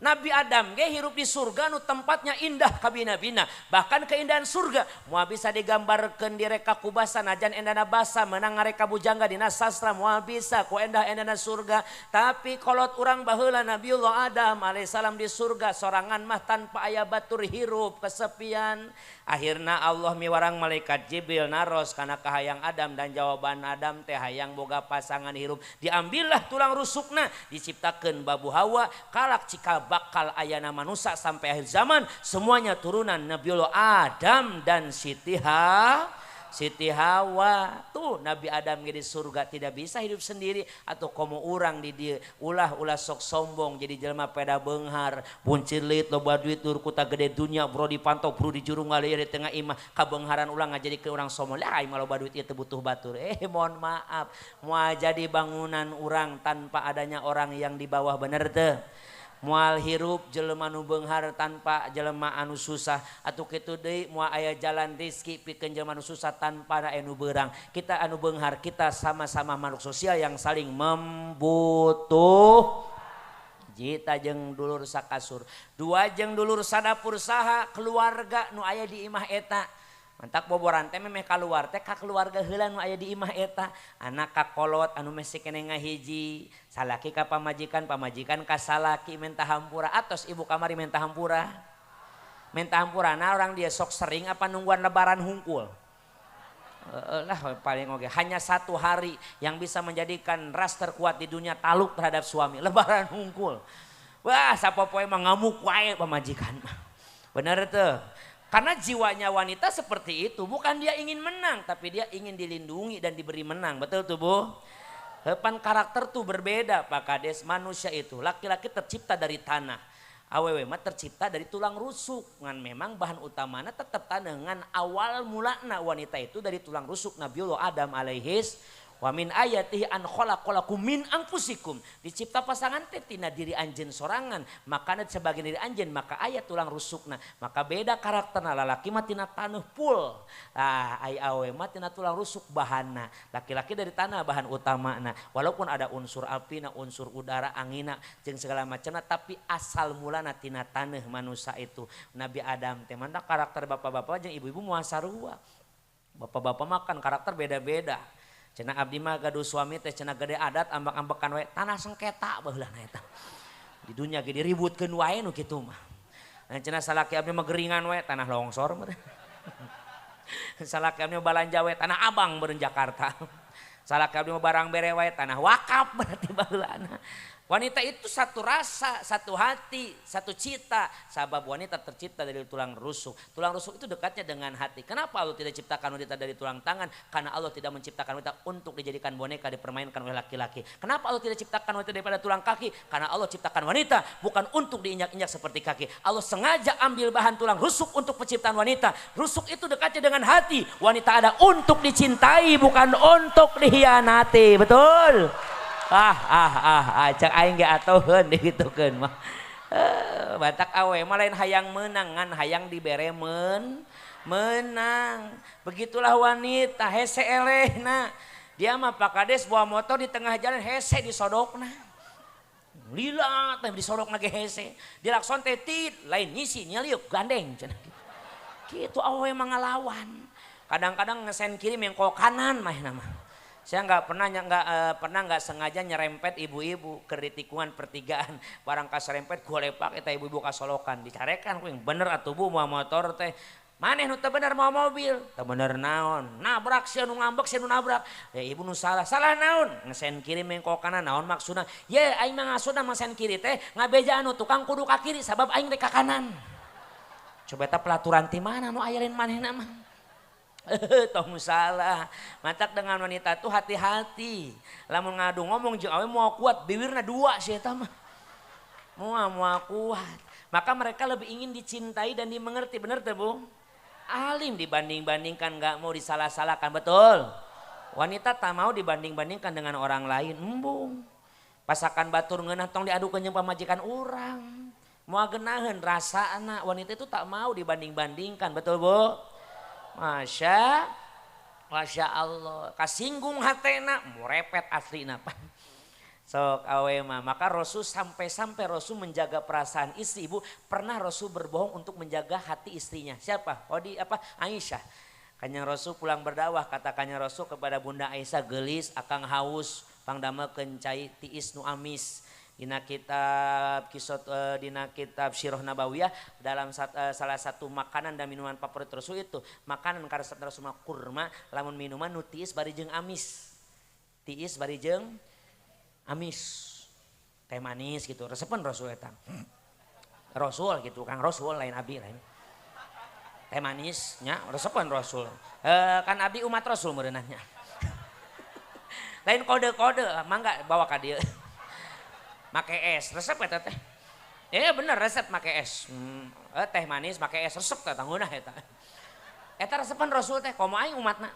Nabi Adam ge hirup di surga nu tempatnya indah kabina-bina, bahkan keindahan surga moal bisa digambarkeun direka ku basa najan endana basa menang ngareka bujangga dina sastra moal bisa ku endah-endahna surga. Tapi kolot urang baheula Nabiullah Adam alaihissalam di surga sorangan mah tanpa aya batur hirup kesepian. Akhirna Allah miwarang malaikat Jibril naros kana kahayang Adam dan jawaban Adam teh hayang boga pasangan hirup. Diambillah tulang rusukna diciptakeun babu Hawa kalak cikal bakal ayana manusia sampai akhir zaman semuanya turunan Nabiullah Adam dan Siti Hawa. Tuh Nabi Adam di surga tidak bisa hidup sendiri atau komo urang di dieu ulah-ulah sok sombong jadi jelema peda beunghar buncir leuit loba duit dur kuta gede dunya bro dipantau bro di jurung ngalieur di tengah imah kabeungharan ulah ngajadikeun urang sombong lah aing mah loba duit ieu teu butuh batur. Mohon maaf moal jadi bangunan urang tanpa adanya orang yang di bawah, bener teu? Moal hirup jelema nu beunghar tanpa jelema anu susah atuh kitu deui moal aya jalan rezeki pikeun jelema nu susah tanpa anu beurang. Kita anu beunghar kita sama-sama makhluk sosial yang saling membutuh. Jita jeung dulur sakasur, dua jeung dulur sadapur saha keluarga nu aya di imah eta. Mantak boboran teh memeh kaluar teh ka keluarga heula nu aya di imah eta, anak ka kolot anu mesih keneh ngahiji, salaki ka pamajikan, pamajikan ka salaki menta hampura atos ibu kamari menta hampura. Menta hampurana orang dia sok sering apa nungguan lebaran hungkul. Lah paling oge hanya satu hari yang bisa menjadikan ras terkuat di dunia taluk terhadap suami, lebaran hungkul. Wah sapopoe mah ngamuk wae pamajikan mah. Bener teu? Karena jiwanya wanita seperti itu, bukan dia ingin menang, tapi dia ingin dilindungi dan diberi menang. Betul tuh Bu? Hepan karakter tuh berbeda Pak Kades, manusia itu. Laki-laki tercipta dari tanah, awewe mah tercipta dari tulang rusuk. Ngan memang bahan utamanya tetap tanah, ngan awal mulana wanita itu dari tulang rusuk Nabiullah Adam alaihis. Wa min ayatihi an khalaqalakum min anfusikum. Dicipta pasangan teh tina diri anjeun sorangan, makana sebagian diri anjeun maka aya tulang rusukna. Maka beda karakterna, lalaki mah tina taneuh pul. Tah ai awe mah tina tulang rusuk bahanna. Laki-laki dari tanah bahan utamana. Walaupun ada unsur apina, unsur udara, angina jeung segala macamna, tapi asal mulana tina taneuh manusia itu. Nabi Adam teh mantap karakter bapak-bapak jeung ibu-ibu moal sarua. Bapak-bapak makan karakter beda-beda. Cenah abdi mah gaduh suami teh cenah gede adat ambek-ambekan wae tanah sengketa baheulana eta. Di dunya ge diributkeun wae nu kitu mah. Nah cenah salaki abdi mah geringan wae tanah longsor meureun. Salaki abdi mah balanja wae tanah abang meureun Jakarta. Salaki abdi mah barang bere wae tanah wakaf berarti baheulana. Wanita itu satu rasa, satu hati, satu cita. Sabab wanita tercipta dari tulang rusuk. Tulang rusuk itu dekatnya dengan hati. Kenapa Allah tidak ciptakan wanita dari tulang tangan? Karena Allah tidak menciptakan wanita untuk dijadikan boneka dipermainkan oleh laki-laki. Kenapa Allah tidak ciptakan wanita daripada tulang kaki? Karena Allah ciptakan wanita bukan untuk diinjak-injak seperti kaki. Allah sengaja ambil bahan tulang rusuk untuk penciptaan wanita. Rusuk itu dekatnya dengan hati. Wanita ada untuk dicintai, bukan untuk dihianati. Betul? Cek aing ge atoheun digitukeun mah. Batak awe mah lain hayang menang ngan hayang dibere menang. Begitulah wanita hese elehna. Dia mah Pak Kades bawa motor di tengah jalan hese disodokna. Lila teh disodokna ge hese. Dilakson teh tit lain nyisi nyeliuk gandeng cenah. Kitu awe mah ngalawan. Kadang-kadang ngesen kiri mengkol kanan mah mah. Saya nggak pernah nggak sengaja nyerempet ibu-ibu ke tikungan pertigaan. Barang kaserempet gua lepak eta ibu-ibu kasolokan dicarekan kuing bener atuh Bu mau motor teh. Maneh nu teu bener mau mobil, teu bener naon. Nabrak sia nu ngambek sia nu nabrak. Ya ibu nu salah, salah naon? Ngesen kiri mengkol kanan naon maksudna? Ye aing mah ngasudna ngesen kiri teh ngabeja anu tukang kudu ka kiri sabab aing rek ka kanan. Coba eta pelaturan ti mana nu aya lain manehna mah. Tong salah. Matak dengan wanita tuh hati-hati. Lamun ngadu ngomong jeung awe moal kuat, bibirna dua sih eta mah. Moal kuat. Maka mereka lebih ingin dicintai dan dimengerti, bener teh Bu? Alim dibanding-bandingkan nggak mau disalah-salahkan, betul? Wanita tak mau dibanding-bandingkan dengan orang lain, embung. Pasakan batur ngeunah tong diadukeun jeung pamajikan urang. Moal geunaheun rasana, wanita itu tak mau dibanding-bandingkan, betul Bu? Masya Masya Allah, kasinggung hatena, murepet aslina. Sok awe mah, maka Rasul sampai-sampai Rasul menjaga perasaan istri ibu. Pernah Rasul berbohong untuk menjaga hati istrinya. Siapa? Odi apa? Aisyah. Kanjeng Rasul pulang berdakwah, kata Kanjeng Rasul kepada Bunda Aisyah, gelis akang haus, pangdamelkeun cai tiis nu amis. Dina kitab kisot, dina kitab Sirah Nabawiyah dalam salah satu makanan dan minuman favorit Rasul itu makanan karesep Rasul mah kurma, lamun minuman nu tiis bari jeung amis. Tiis bari jeung amis. Teh manis gitu, resepen Rasul eta. Rasul gitu, Kang Rasul lain abdi lain. Teh manis nya resepen Rasul. Kan abdi umat Rasul meureunahnya. Lain kode-kode, mangga bawa ka dieu. Make es, resep eta teh. Ya bener resep make es. Teh manis make es resep teh tanggunah eta. Eta resepan Rasul teh, komo aing umatna.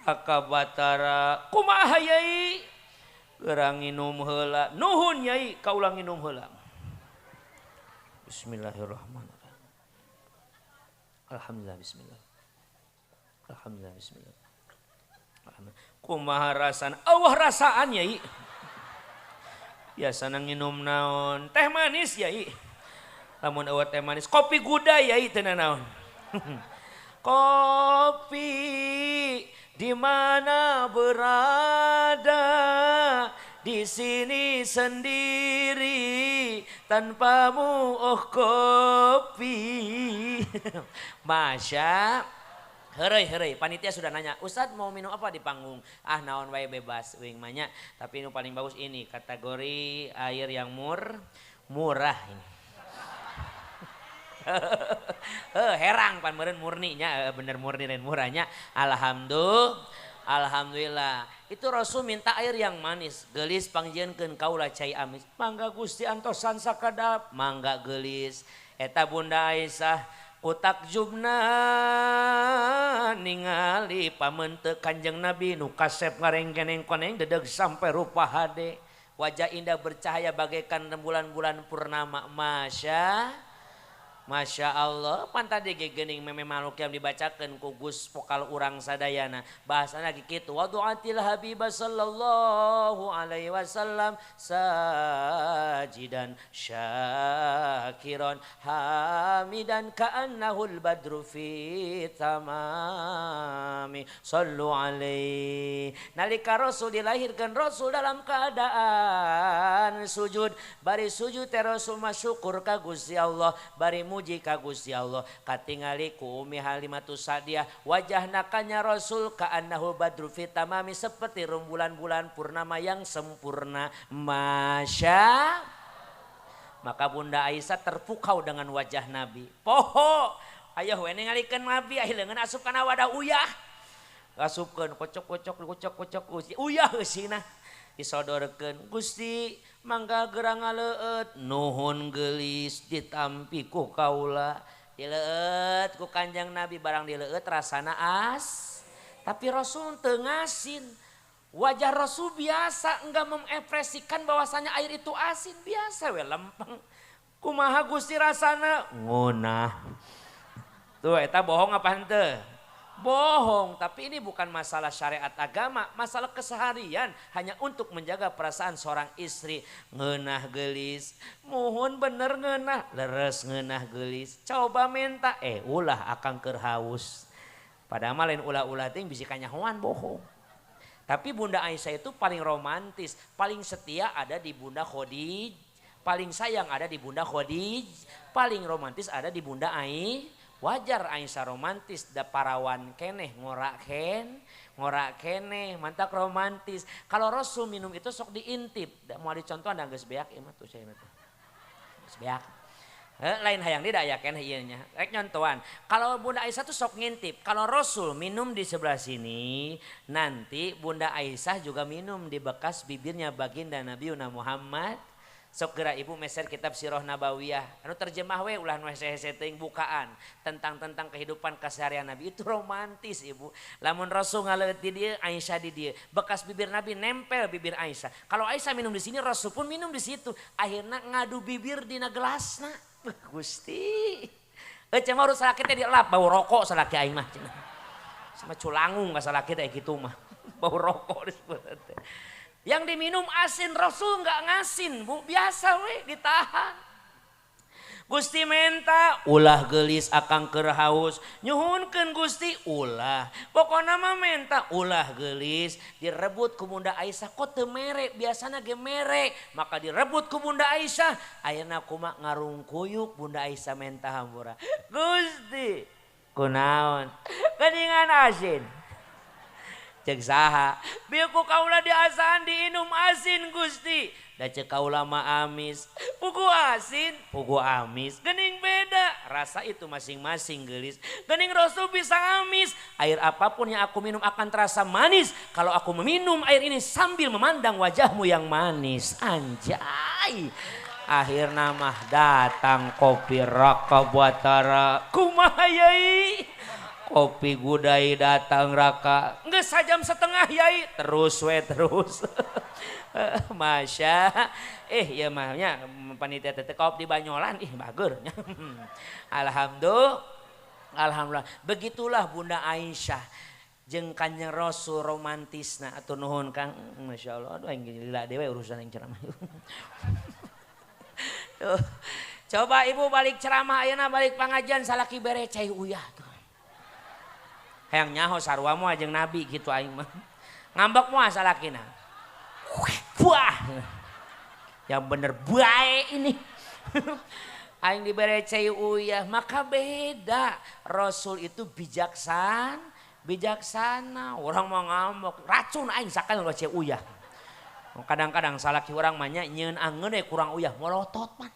Akabatara kumaha yai? Gerang nginum heula. Nuhun yai, kaula nginum heula. Bismillahirrahmanirrahim. Alhamdulillah bismillah. Alhamdulillah bismillah. Alhamdulillah. Kumaha rasana? Allah rasaan yai. Biasana nginum naon? Teh manis yai. Lamun eueuh teh manis, kopi guda yai teu naon. Kopi di mana berada, di sini sendiri tanpamu oh kopi. Masya heureuy heureuy, panitia sudah nanya, Ustadz mau minum apa di panggung? Ah naon wae bebas uing mah. Tapi nu paling bagus ini kategori air yang murah ini. Herang pan meureun murninya, bener murni lain murahnya. Alhamdulillah. Itu Rasul minta air yang manis. Gelis pangjieunkeun kaula cai amis. Mangga Gusti antosan sakadap, mangga gelis. Eta Bunda Aisyah kutak jubna ningali pamente Kanjeng Nabi nu kasep ngarengkeneng koneng dedeg sampai rupa hade. Wajah indah bercahaya bagaikan rembulan-bulan purnama. Masya Allah, pan tadi geuning meme makhluk yang dibacakan ku Gus Pokal urang sadayana. Bahasana kitu, wadu'atil habibah sallallahu alaihi wasallam sajidan syakiran hamidan ka'annahul badru fi tamami sallu alaihi. Nalika Rasul dilahirkan, Rasul dalam keadaan sujud, bari sujud teh Rasul mah syukur ka Gusti Allah, bari muji ka Gusti Allah. Katingali ku Umi Halimatus Sa'diyah wajahna kanya Rasul ka'annahu badru fi tamami, seperti rembulan-bulan purnama yang sempurna. Masya. Maka Bunda Aisyah terpukau dengan wajah Nabi. Poho, ayo we ningalikeun Nabi, aya leungeun asup kana wadah uyah. Asupkeun kocok-kocok kocok-kocok Gusti. Uyah eusina. Disodorkeun, Gusti mangga gerang ngaleueut, nuhun geulis ditampi ku kaula. Dileueut ku Kanjeng Nabi, barang dileueut rasana as. Tapi Rasul teu ngasin. Wajah Rasul biasa enggak mengekspresikan bahwasanya air itu asin, biasa we lempeng. Kumaha Gusti rasana? Ngeunah. Tuh eta bohong apa henteu? Bohong, tapi ini bukan masalah syariat agama, masalah keseharian, hanya untuk menjaga perasaan seorang istri. Ngeunah geulis, muhun bener ngeunah, leres ngeunah geulis. Coba minta, ulah akang keur haus. Padahal mah lain ulah-ulah ting bisi kanyahoan bohong. Tapi Bunda Aisyah itu paling romantis, paling setia ada di Bunda Khadijah, paling sayang ada di Bunda Khadijah, paling romantis ada di Bunda Aisyah. Wajar Aisyah romantis, da parawan keneh ngorak keneh, mantap romantis. Kalau Rasul minum itu sok diintip. Da mau dicontohan da geus beak ieu mah tuh saya mah. Geus beak. Lain hayang di da aya keneh ieu nya. Rek nyontohan. Kalau Bunda Aisyah tuh sok ngintip. Kalau Rasul minum di sebelah sini, nanti Bunda Aisyah juga minum di bekas bibirnya baginda Nabi Muhammad Sok geura ibu meser kitab Sirah Nabawiyah. Anu terjemah we ulah nu hese-hese teuing bukaan tentang kehidupan keseharian Nabi itu romantis ibu. Lamun Rasul ngaleueut di dieu, Aisyah di dieu. Bekas bibir Nabi nempel bibir Aisyah. Kalau Aisyah minum di sini, Rasul pun minum di situ. Akhirna ngadu bibir dina gelasna. Gusti. Eueuh mah urus salaki teh dielap bau rokok salaki aing mah cenah. Sama culangung ka salaki teh kitu mah. Bau rokok disebut teh. Yang diminum asin, Rasul nggak ngasin bu, biasa we ditahan. Gusti menta ulah gelis akang keur haus, nyuhunkeun Gusti ulah. Pokona mah menta ulah gelis, direbut ku Bunda Aisyah kok teu mere, biasana ge mere, maka direbut ku Bunda Aisyah. Ayeuna kumaha ngarungkuyuk Bunda Aisyah menta hampura. Gusti, kunaon? Geuningan asin. Cek saha, bieu ku kaula diasaan diinum asin Gusti. Da cek kaula mah amis, pugu asin, pugu amis. Gening beda, rasa itu masing-masing gelis. Gening Rasul bisa amis, air apapun yang aku minum akan terasa manis. Kalau aku meminum air ini sambil memandang wajahmu yang manis. Anjay. Akhirna mah datang kopi Raka Batara. Kumaha yai? Kopi gudai datang Raka. Geus sajam setengah yai, terus we terus. Masya, ya mah nya panitia teh kop di Banyolan ih bager nya. Alhamdulillah. Alhamdulillah. Begitulah Bunda Aisyah jeung Kanjeng Rasul romantisna atuh nuhun Kang. Masyaallah aduh aing lila dewe urusan aing ceramah. Tuh. Coba ibu balik ceramah ayeuna balik pangajian salaki bere cai uyah tuh. Hayang nyaho sarua moal jeung Nabi gitu aing mah. Ngambek moal salakina. Wah. Yang bener bae ini. Aing dibere cai uyah, maka beda. Rasul itu bijaksana, bijaksana. Orang mau ngambek, racun aing sakali lo cai uyah. Kadang-kadang salaki urang mah nya nyieun angeun we kurang uyah, molotot pan.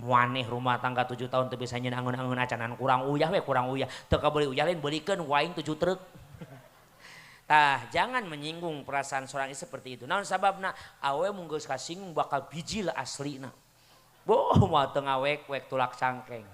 Maneh rumah tangga 7 tahun teu bisa nyieun angeun-angeun acanan kurang uyah we kurang uyah. Teu kabeuli uyah lain beulikeun waing 7 truk. Tah, jangan menyinggung perasaan seorang istri seperti itu. Naon sababna? Awe mun geus kasinggung bakal bijil aslina. Boh, moal teu ngawek-wek tulak cangkeng.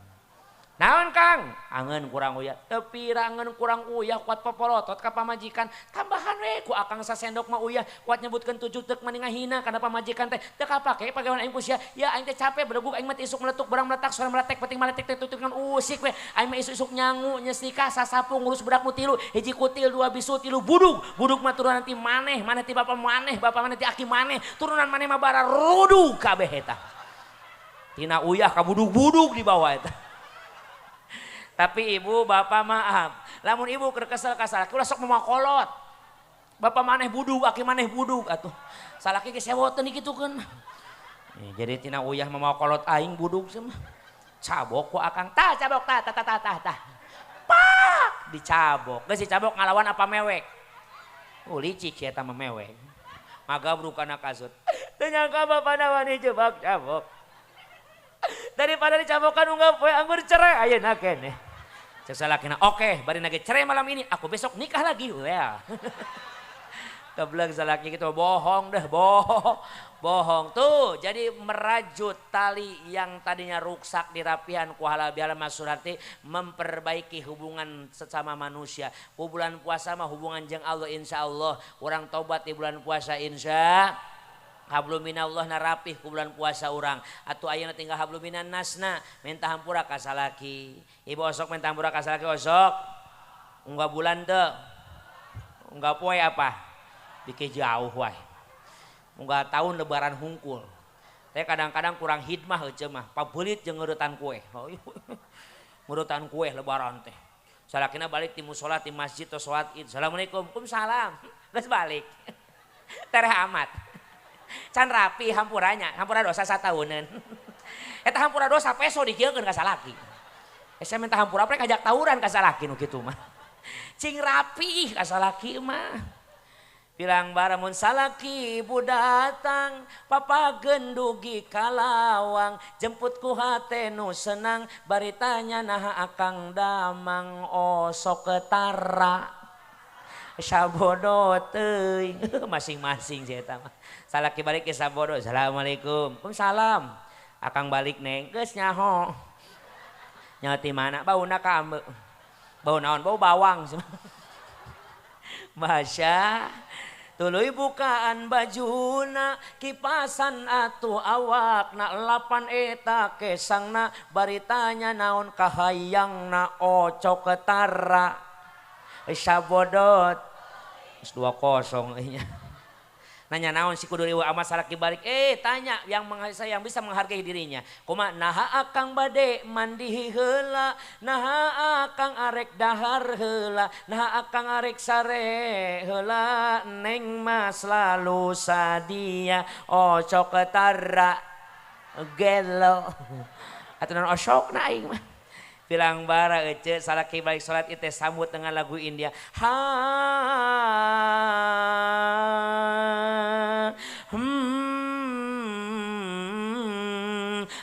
Naon Kang? Angeun kurang uyah. Teu pira angeun kurang uyah kuat popolotot ka pamajikan. Tambahan we ku akang sasendok mah uyah kuat nyebutkeun 7 truk mani ngahina kana pamajikan teh. Teu kapake pagawean aing ku sia. Ya aing teh capek belegug aing mah isuk meletuk barang meletak sore meletek penting meletek teh tutukan usik we. Aing mah isuk-isuk nyangu nyestrika sasapu ngurus budak nu 3, hiji kutil 2 bisu 3 budug. Budug mah turunan ti maneh, maneh ti bapa maneh, bapa maneh ti aki maneh, turunan maneh mah bara rudug kabeh eta. Tina uyah ka budug-budug di bawah eta. Tapi ibu bapak maaf, lamun ibu keur kesel ka salaki ulah sok mamakolot. Bapak maneh budug, aki maneh budug atuh. Salaki ge sewoteun dikitukeun. Jadi tina uyah mamakolot aing budug sih mah. Cabok ku akang, tah cabok tah tah tah tah tah. Pak, dicabok. Geus dicabok ngalawan apa mewek? Oh licik sia eta mah mewek. Magabruk kana kasut. Teu nyangka bapana wani jebak cabok. Daripada dicabokan unggal poe anggur cerai ayeuna keneh. Cek salakina, oke, bari nage cerai malam ini, aku besok nikah lagi. Well. Kebeleg salaki gitu, bohong deh, bohong. Bohong tuh, jadi merajut tali yang tadinya ruksak di rapihan ku halal bihalal Mas Surati memperbaiki hubungan sesama manusia. Ku bulan puasa mah hubungan jeung Allah insya Allah. Urang tobat di bulan puasa insya hablum minallah na rapih ku bulan puasa urang. Atuh ayeuna tinggal hablum minan nasna minta hampura ka salaki. Ibu osok minta hampura ka salaki osok. Unggal bulan teu. Unggal poe apa? Bikin jauh wae. Unggal tahun lebaran hungkul. Teh kadang-kadang kurang hikmah heuceu mah. Pabeulit jeung ngeuretan kue. Ngeuretan kue lebaran teh. Salakina balik ti musala ti masjid atau salat Id. Assalamualaikum. Waalaikumsalam. Geus balik. Tereh amat. Can rapi hampuranya, hampura dosa sataunan. Eta hampura dosa peso dikieukeun ka salaki. Saya minta hampura prek ajak tawuran ka salaki nu kitu mah. Cing rapi ka salaki mah. Bilang baramun salaki ibu datang, papa gendugi kalawang, jemput ku hate nu senang, baritanya naha akang damang osok ketara. Sabodo teuing masing-masing si eta mah. Salaki balik ke sabodo. Assalamualaikum. Waalaikumsalam. Akang balik neng geus nyaho. Nyaho ti mana? Bauna ka ambe. Bau naon? Bau bawang. Masya tuluy bukaan bajuna kipasan atuh awakna lapan eta kesangna bari tanya naon kahayangna ocok ketara sabodot 2-0 nya. Nanya naon si kudu riweuh amat salaki balik tanya yang yang bisa menghargai dirinya. Kumaha naha akang bade mandi heula, naha akang arek dahar heula, naha akang arek sare heula, neng mah selalu sadia ocok tara gelo. Atuh naon osokna aing mah. Bilang bara ece salaki balik salat itu sambut dengan lagu India. Ha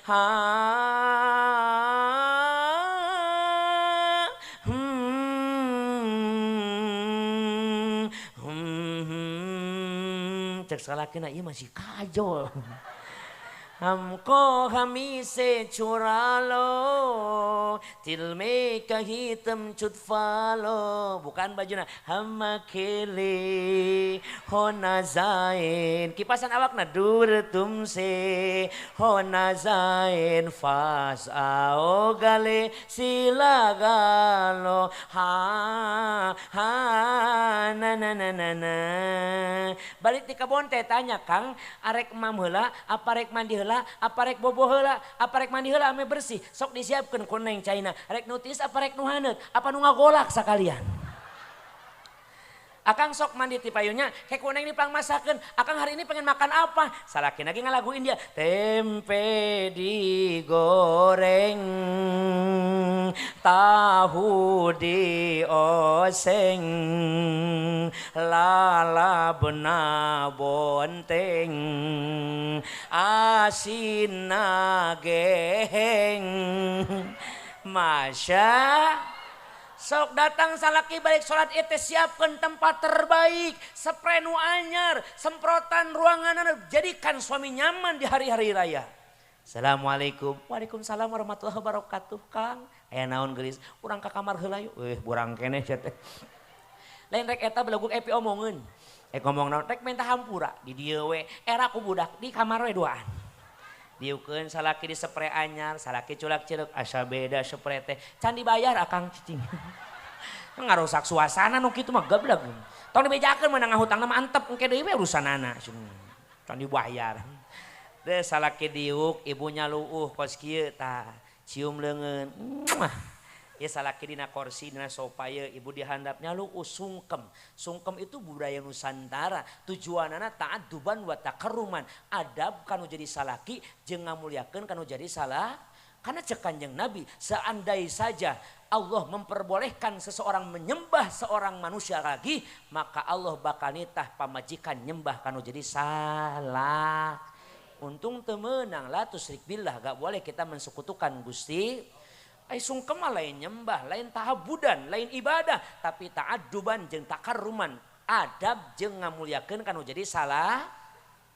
ha cek salaki na ieu masih kajol. Hamko hami se cura lo, til me kahi tum chutfa lo. Bukan bajuna. Ham akele ho na zain. Kipasan awakna dur tum se ho na zain. Fas ao gale sila galo. Ha ha na na na na na. Balik di kebon teh tanya Kang, arek mam heula apa rek mandi heula? Apa rek bobo heula, apa rek mandi heula ame bersih, sok disiapkeun ku neng caina, rek nutis apa rek nu haneut, apa nu ngagolak sakalian. Akang sok mandi ti payunya, kek ku neng dipangmasakeun, akang hari ini pengen makan apa? Salaki lagi ngalaguin dia, tempe digoreng, tahu dioseng, lalabna bonteng, asin nageheng. Masya sok datang salaki balik sholat itu siapkan tempat terbaik, spray nu anyar, semprotan ruangan, jadikan suami nyaman di hari-hari raya. Assalamualaikum. Waalaikumsalam warahmatullahi wabarakatuh Kang. Aya naon geulis, urang ka kamar heula yuk. Burang keneh sia teh. Lain rek eta beleguk epi omongeun. Ngomong naon rek minta hampura di dieu we, era ku budak di kamar we duaan. Diukeun salaki di spray anyar, salaki culak cileuk asa beda spray teh. Can dibayar akang cicing. Ngarusak suasana nu kitu mah gableg. Tong dibejakeun meunang ngahutangna mah antep engke deui we urusanana. Can dibayar. Deh salaki diuk, ibunya luuh kos kieu tah, cium leungeun. Muah. Ya salaki dina kursi dina sofa ye, ibu dihandapnya luuh sungkem. Sungkem itu budaya Nusantara, tujuanana ta'adduban wa takarruman. Adab kanu jadi salaki jeung ngamuliakeun kanu jadi salah. Karena cek Kanjeng Nabi, seandai saja Allah memperbolehkan seseorang menyembah seorang manusia lagi, maka Allah bakal nitah pamajikan nyembah kanu jadi salah. Untung temenang la tusyrik billah, gak boleh kita mensekutukan Gusti. Ai sungkem lain nyembah, lain tahabudan, lain ibadah, tapi ta'adduban jeung takarruman, adab jeung ngamuliakeun kanu jadi salah.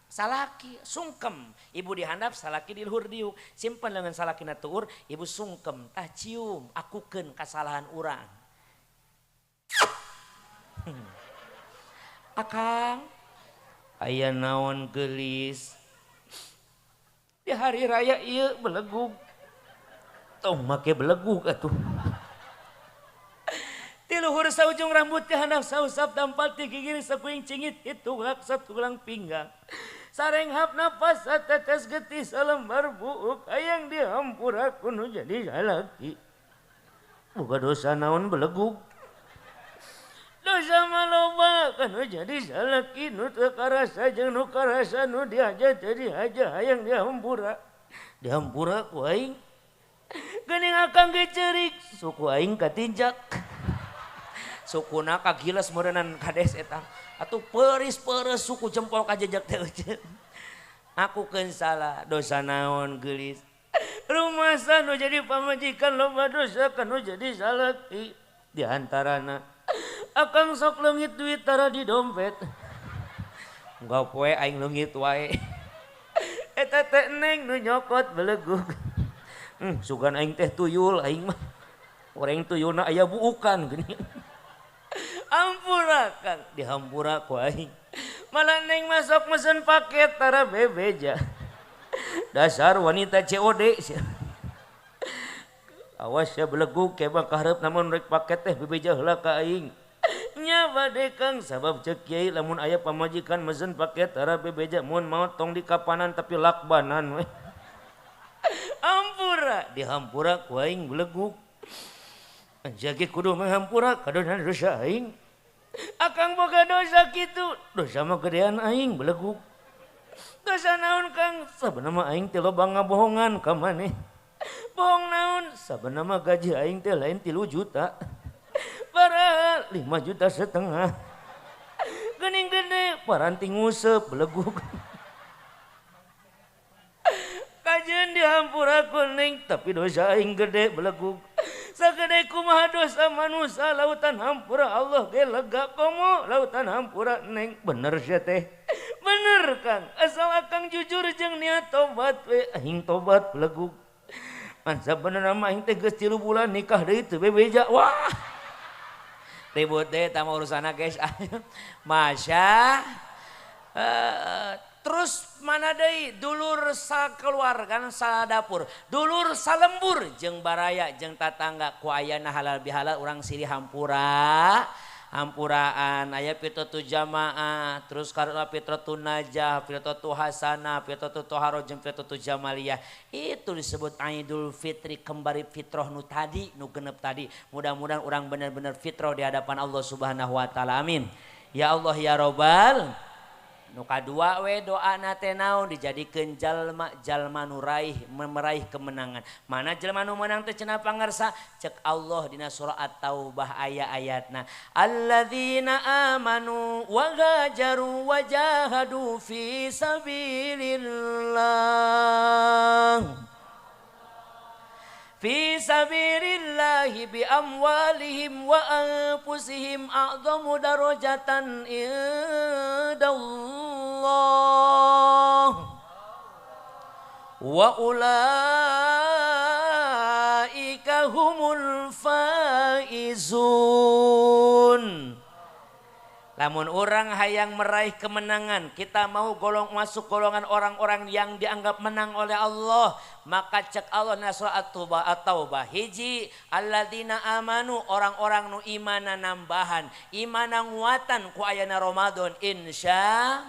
Salaki sungkem, ibu dihandap salaki di luhur diuk, simpen lengan salakina tuur, ibu sungkem, tah cium, akukeun kasalahan urang. Akang, aya naon geulis. Di hari raya ieu belegug. Tong make belegug atuh. Ti luhur saujung rambut ti handap sausap tampal ti gigir sakuing cingit hitungak satulang pinggang. Sarenghap napas satetes getih salembar buuk hayang dihampura kuno jadi salaki. Boga dosa naon belegug. Dosa maloba kanu jadi salaki nu teu karasa jeung nu karasa nu dihaja jadi haja hayang dihampura. Dihampura ku aing. Geuning akang ge ceurik, suku aing katinjak. Sukuna kagiles meureunnan kades eta. Atuh peuris-peureus suku jempol kajejek teh euceun. Aku keun salah, dosa naon geulis. Rumasa nu jadi pamajikan loba dosa kanu jadi salaki. Di antarana Akang sok leungit duit tara di dompet. Enggak poe aing leungit wae. Eta teh neng nu nyokot belegug. Sugan aing teh tuyul aing mah. Orang tuyulna aya buukan geuning. Ampura Kang, dihampura ku aing. Malah neng masuk mesen paket tara bebeja. Dasar wanita COD. Awas ya belegug kebang kaharep namun rek paket teh bebeja heula ka aing. Nya bade Kang sabab ceuk kiai lamun aya pamajikan mesen paket tara bebeja mun maot tong dikapanan tapi lakbanan we. Ampura dihampura ku aing belegug. Anjage kudu menghampura kadonan dosa aing. Akang boga dosa kitu, dosa mah gedean aing belegug. Dosa naon Kang? Sabenerna mah aing teh loba ngabohongan ka maneh. Bohong naon? Sabenerna mah gaji aing teh lain 3 juta. Padahal 5,5 juta. Geuning gede paranti nguseup belegug. Kajeun dihampura ku neng tapi dosa aing gede belegug. Sagede kumaha dosa manusia lautan hampura Allah ge lega komo lautan hampura neng. Bener sia teh. Bener Kang, asal akang jujur jeung niat tobat we aing tobat belegug. Pan sabenerna mah aing teh geus 3 bulan nikah deui teu bebeja. Wah. Ribut deh tama urusanna guys. Masya terus mana deui dulur sakeluarga sadapur, dulur salembur jeung baraya jeung tatangga ku ayana halal bihalal urang silih hampura. Hampuraan aya fitratu jamaah, terus karena fitratu najah, fitratu hasanah, fitratu toharo jeung fitratu jamaliyah. Itu disebut Idul Fitri, kembali fitrah nu tadi, nu genep tadi. Mudah-mudahan urang benar-benar fitrah di hadapan Allah Subhanahu wa taala. Amin. Ya Allah ya Robbal. Nu kadua we doana teh naon dijadikeun jalma jalma nu raih meraih kemenangan. Mana jalma nu menang teh cenah pangarsa cek Allah dina surah At-Taubah aya ayatna alladzina amanu wa hajaru wa jahadu fi sabilillah. Fi sabilillahi bi amwalihim wa anfusihim a'zamu darajatan indallah wa ulaika humul faizun. Lamun orang hayang meraih kemenangan, kita mau golong masuk golongan orang-orang yang dianggap menang oleh Allah, maka cek Allah surah At-Taubah hiji alladzina amanu, orang-orang nu imana nambahan, imana nguatan ku ayana Ramadan insya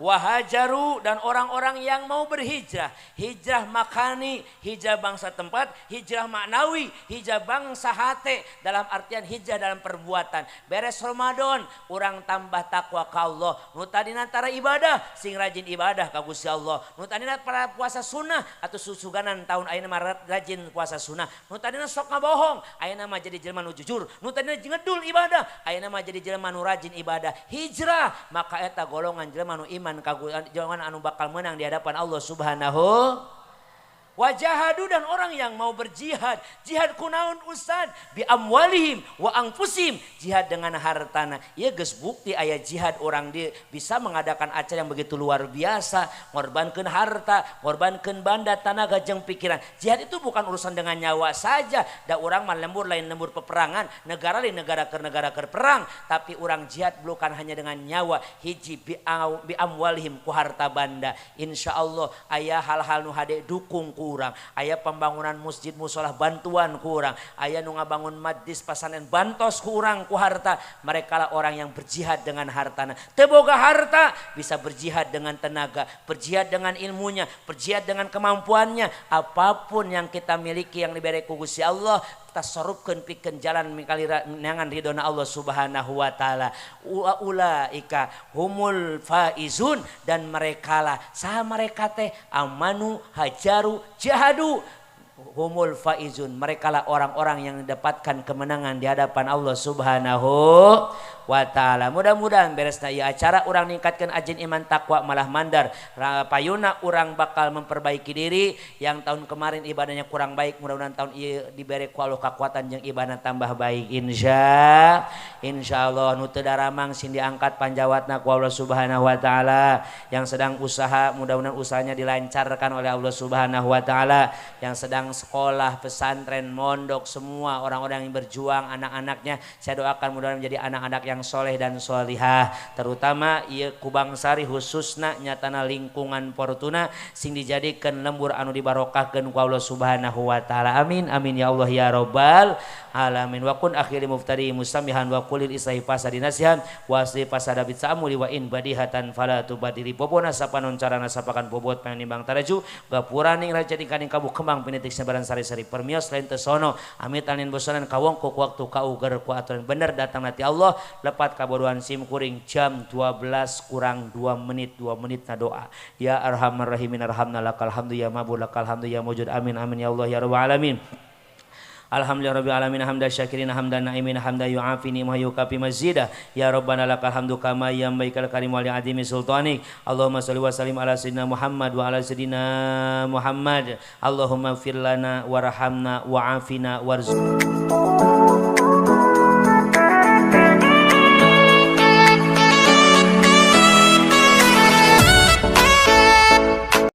wahajaru, dan orang-orang yang mau berhijrah, hijrah makani, hijrah bangsa tempat, hijrah maknawi, hijrah bangsa hate, dalam artian hijrah dalam perbuatan. Beres Ramadan, orang tambah takwa ka Allah. Nu tadina tara ibadah, sing rajin ibadah ka Gusti Allah. Nu tadina para puasa sunnah atau susuganan tahun ayeuna mah rajin puasa sunnah. Nu tadina sok ngabohong, ayeuna mah jadi jelema nu jujur. Nu tadina ngedul ibadah, ayeuna mah jadi jelema nu rajin ibadah. Hijrah, maka eta golongan jelema nu iman kagulan anu bakal menang di hadapan Allah Subhanahu wajahadu, dan orang yang mau berjihad. Jihad kunaon ustad? Bi amwalihim wa anfusihim, jihad dengan hartana. Ieu geus bukti aya jihad orang dia bisa mengadakan acara yang begitu luar biasa, ngorbankeun harta, ngorbankeun banda, tanaga jeung pikiran. Jihad itu bukan urusan dengan nyawa saja. Da urang mah lembur lain lembur peperangan, negara lain negara keur negara keur perang, tapi urang jihad bukan hanya dengan nyawa, hiji bi amwalihim ku harta banda. Insyaallah aya hal-hal nu hade dukung kurang, aya pembangunan masjid musola bantuan kurang, aya nu ngabangun majlis pasanen bantos kurang ku harta. Mereka lah orang yang berjihad dengan hartana. Teu boga harta bisa berjihad dengan tenaga, berjihad dengan ilmunya, berjihad dengan kemampuannya. Apapun yang kita miliki yang diberi ku Gusti Allah, tasarrufkeun pikeun jalan mikali neangan ridona Allah Subhanahu wa taala. Ulaika humul faizun, dan merekalah saha mereka teh amanu hajaru jahadu humul faizun, merekalah orang-orang yang mendapatkan kemenangan di hadapan Allah Subhanahu wa taala. Mudah-mudahan beresna ieu acara urang ningkatkeun ajin iman takwa malah mandar. Payuna urang bakal memperbaiki diri yang tahun kemarin ibadahnya kurang baik, mudah-mudahan tahun ieu dibere ku Allah kekuatan jeung ibadah tambah baik insyaallah. Nu teu daramang sing diangkat panjawatna ku Allah Subhanahu wa taala. Yang sedang usaha mudah-mudahan usahanya dilancarkan oleh Allah Subhanahu wa taala. Yang sedang sekolah, pesantren, mondok, semua orang-orang yang berjuang anak-anaknya saya doakan mudah-mudahan menjadi anak-anak yang soleh dan solihah. Terutama ieu Kubangsari khususna nyatana lingkungan Fortuna sing dijadikeun lembur anu dibarokahkeun ku Allah Subhanahu wa taala. Amin amin ya Allah ya rabbal alamin. Wa kun akhiri muftari musamihan wa qulil islahi fasadi nasihan wa asli fasada bitsamuli wa in badihatan fala tubadili. Bobona sapanon carana sapakan bobot panimbang taraju gapuraning raja dikaning kabu kembang pinitik sebaran sari-sari permios lain tesono amit anin bosanan kawongkok waktu kauger ku aturan bener datang nanti Allah lepat kabodohan sim kuring jam 12 kurang 2 menit 2 menit na doa ya arhamar rahimin arhamna lakal hamdu ya mabur lakal hamdu ya mujud amin amin ya Allah ya rabbal alamin. Alhamdulillah rabbil alamin hamdan syakirin hamdan naimin hamdan yu'afini ma yukafi mazidah ya rabbana lakal hamdu kama yanbaghi karim wa li azimi sultanik. Allahumma shalli wa sallim ala sayyidina Muhammad wa ala sayyidina Muhammad. Allahumma ighfir lana warhamna wa'afina warzuqna.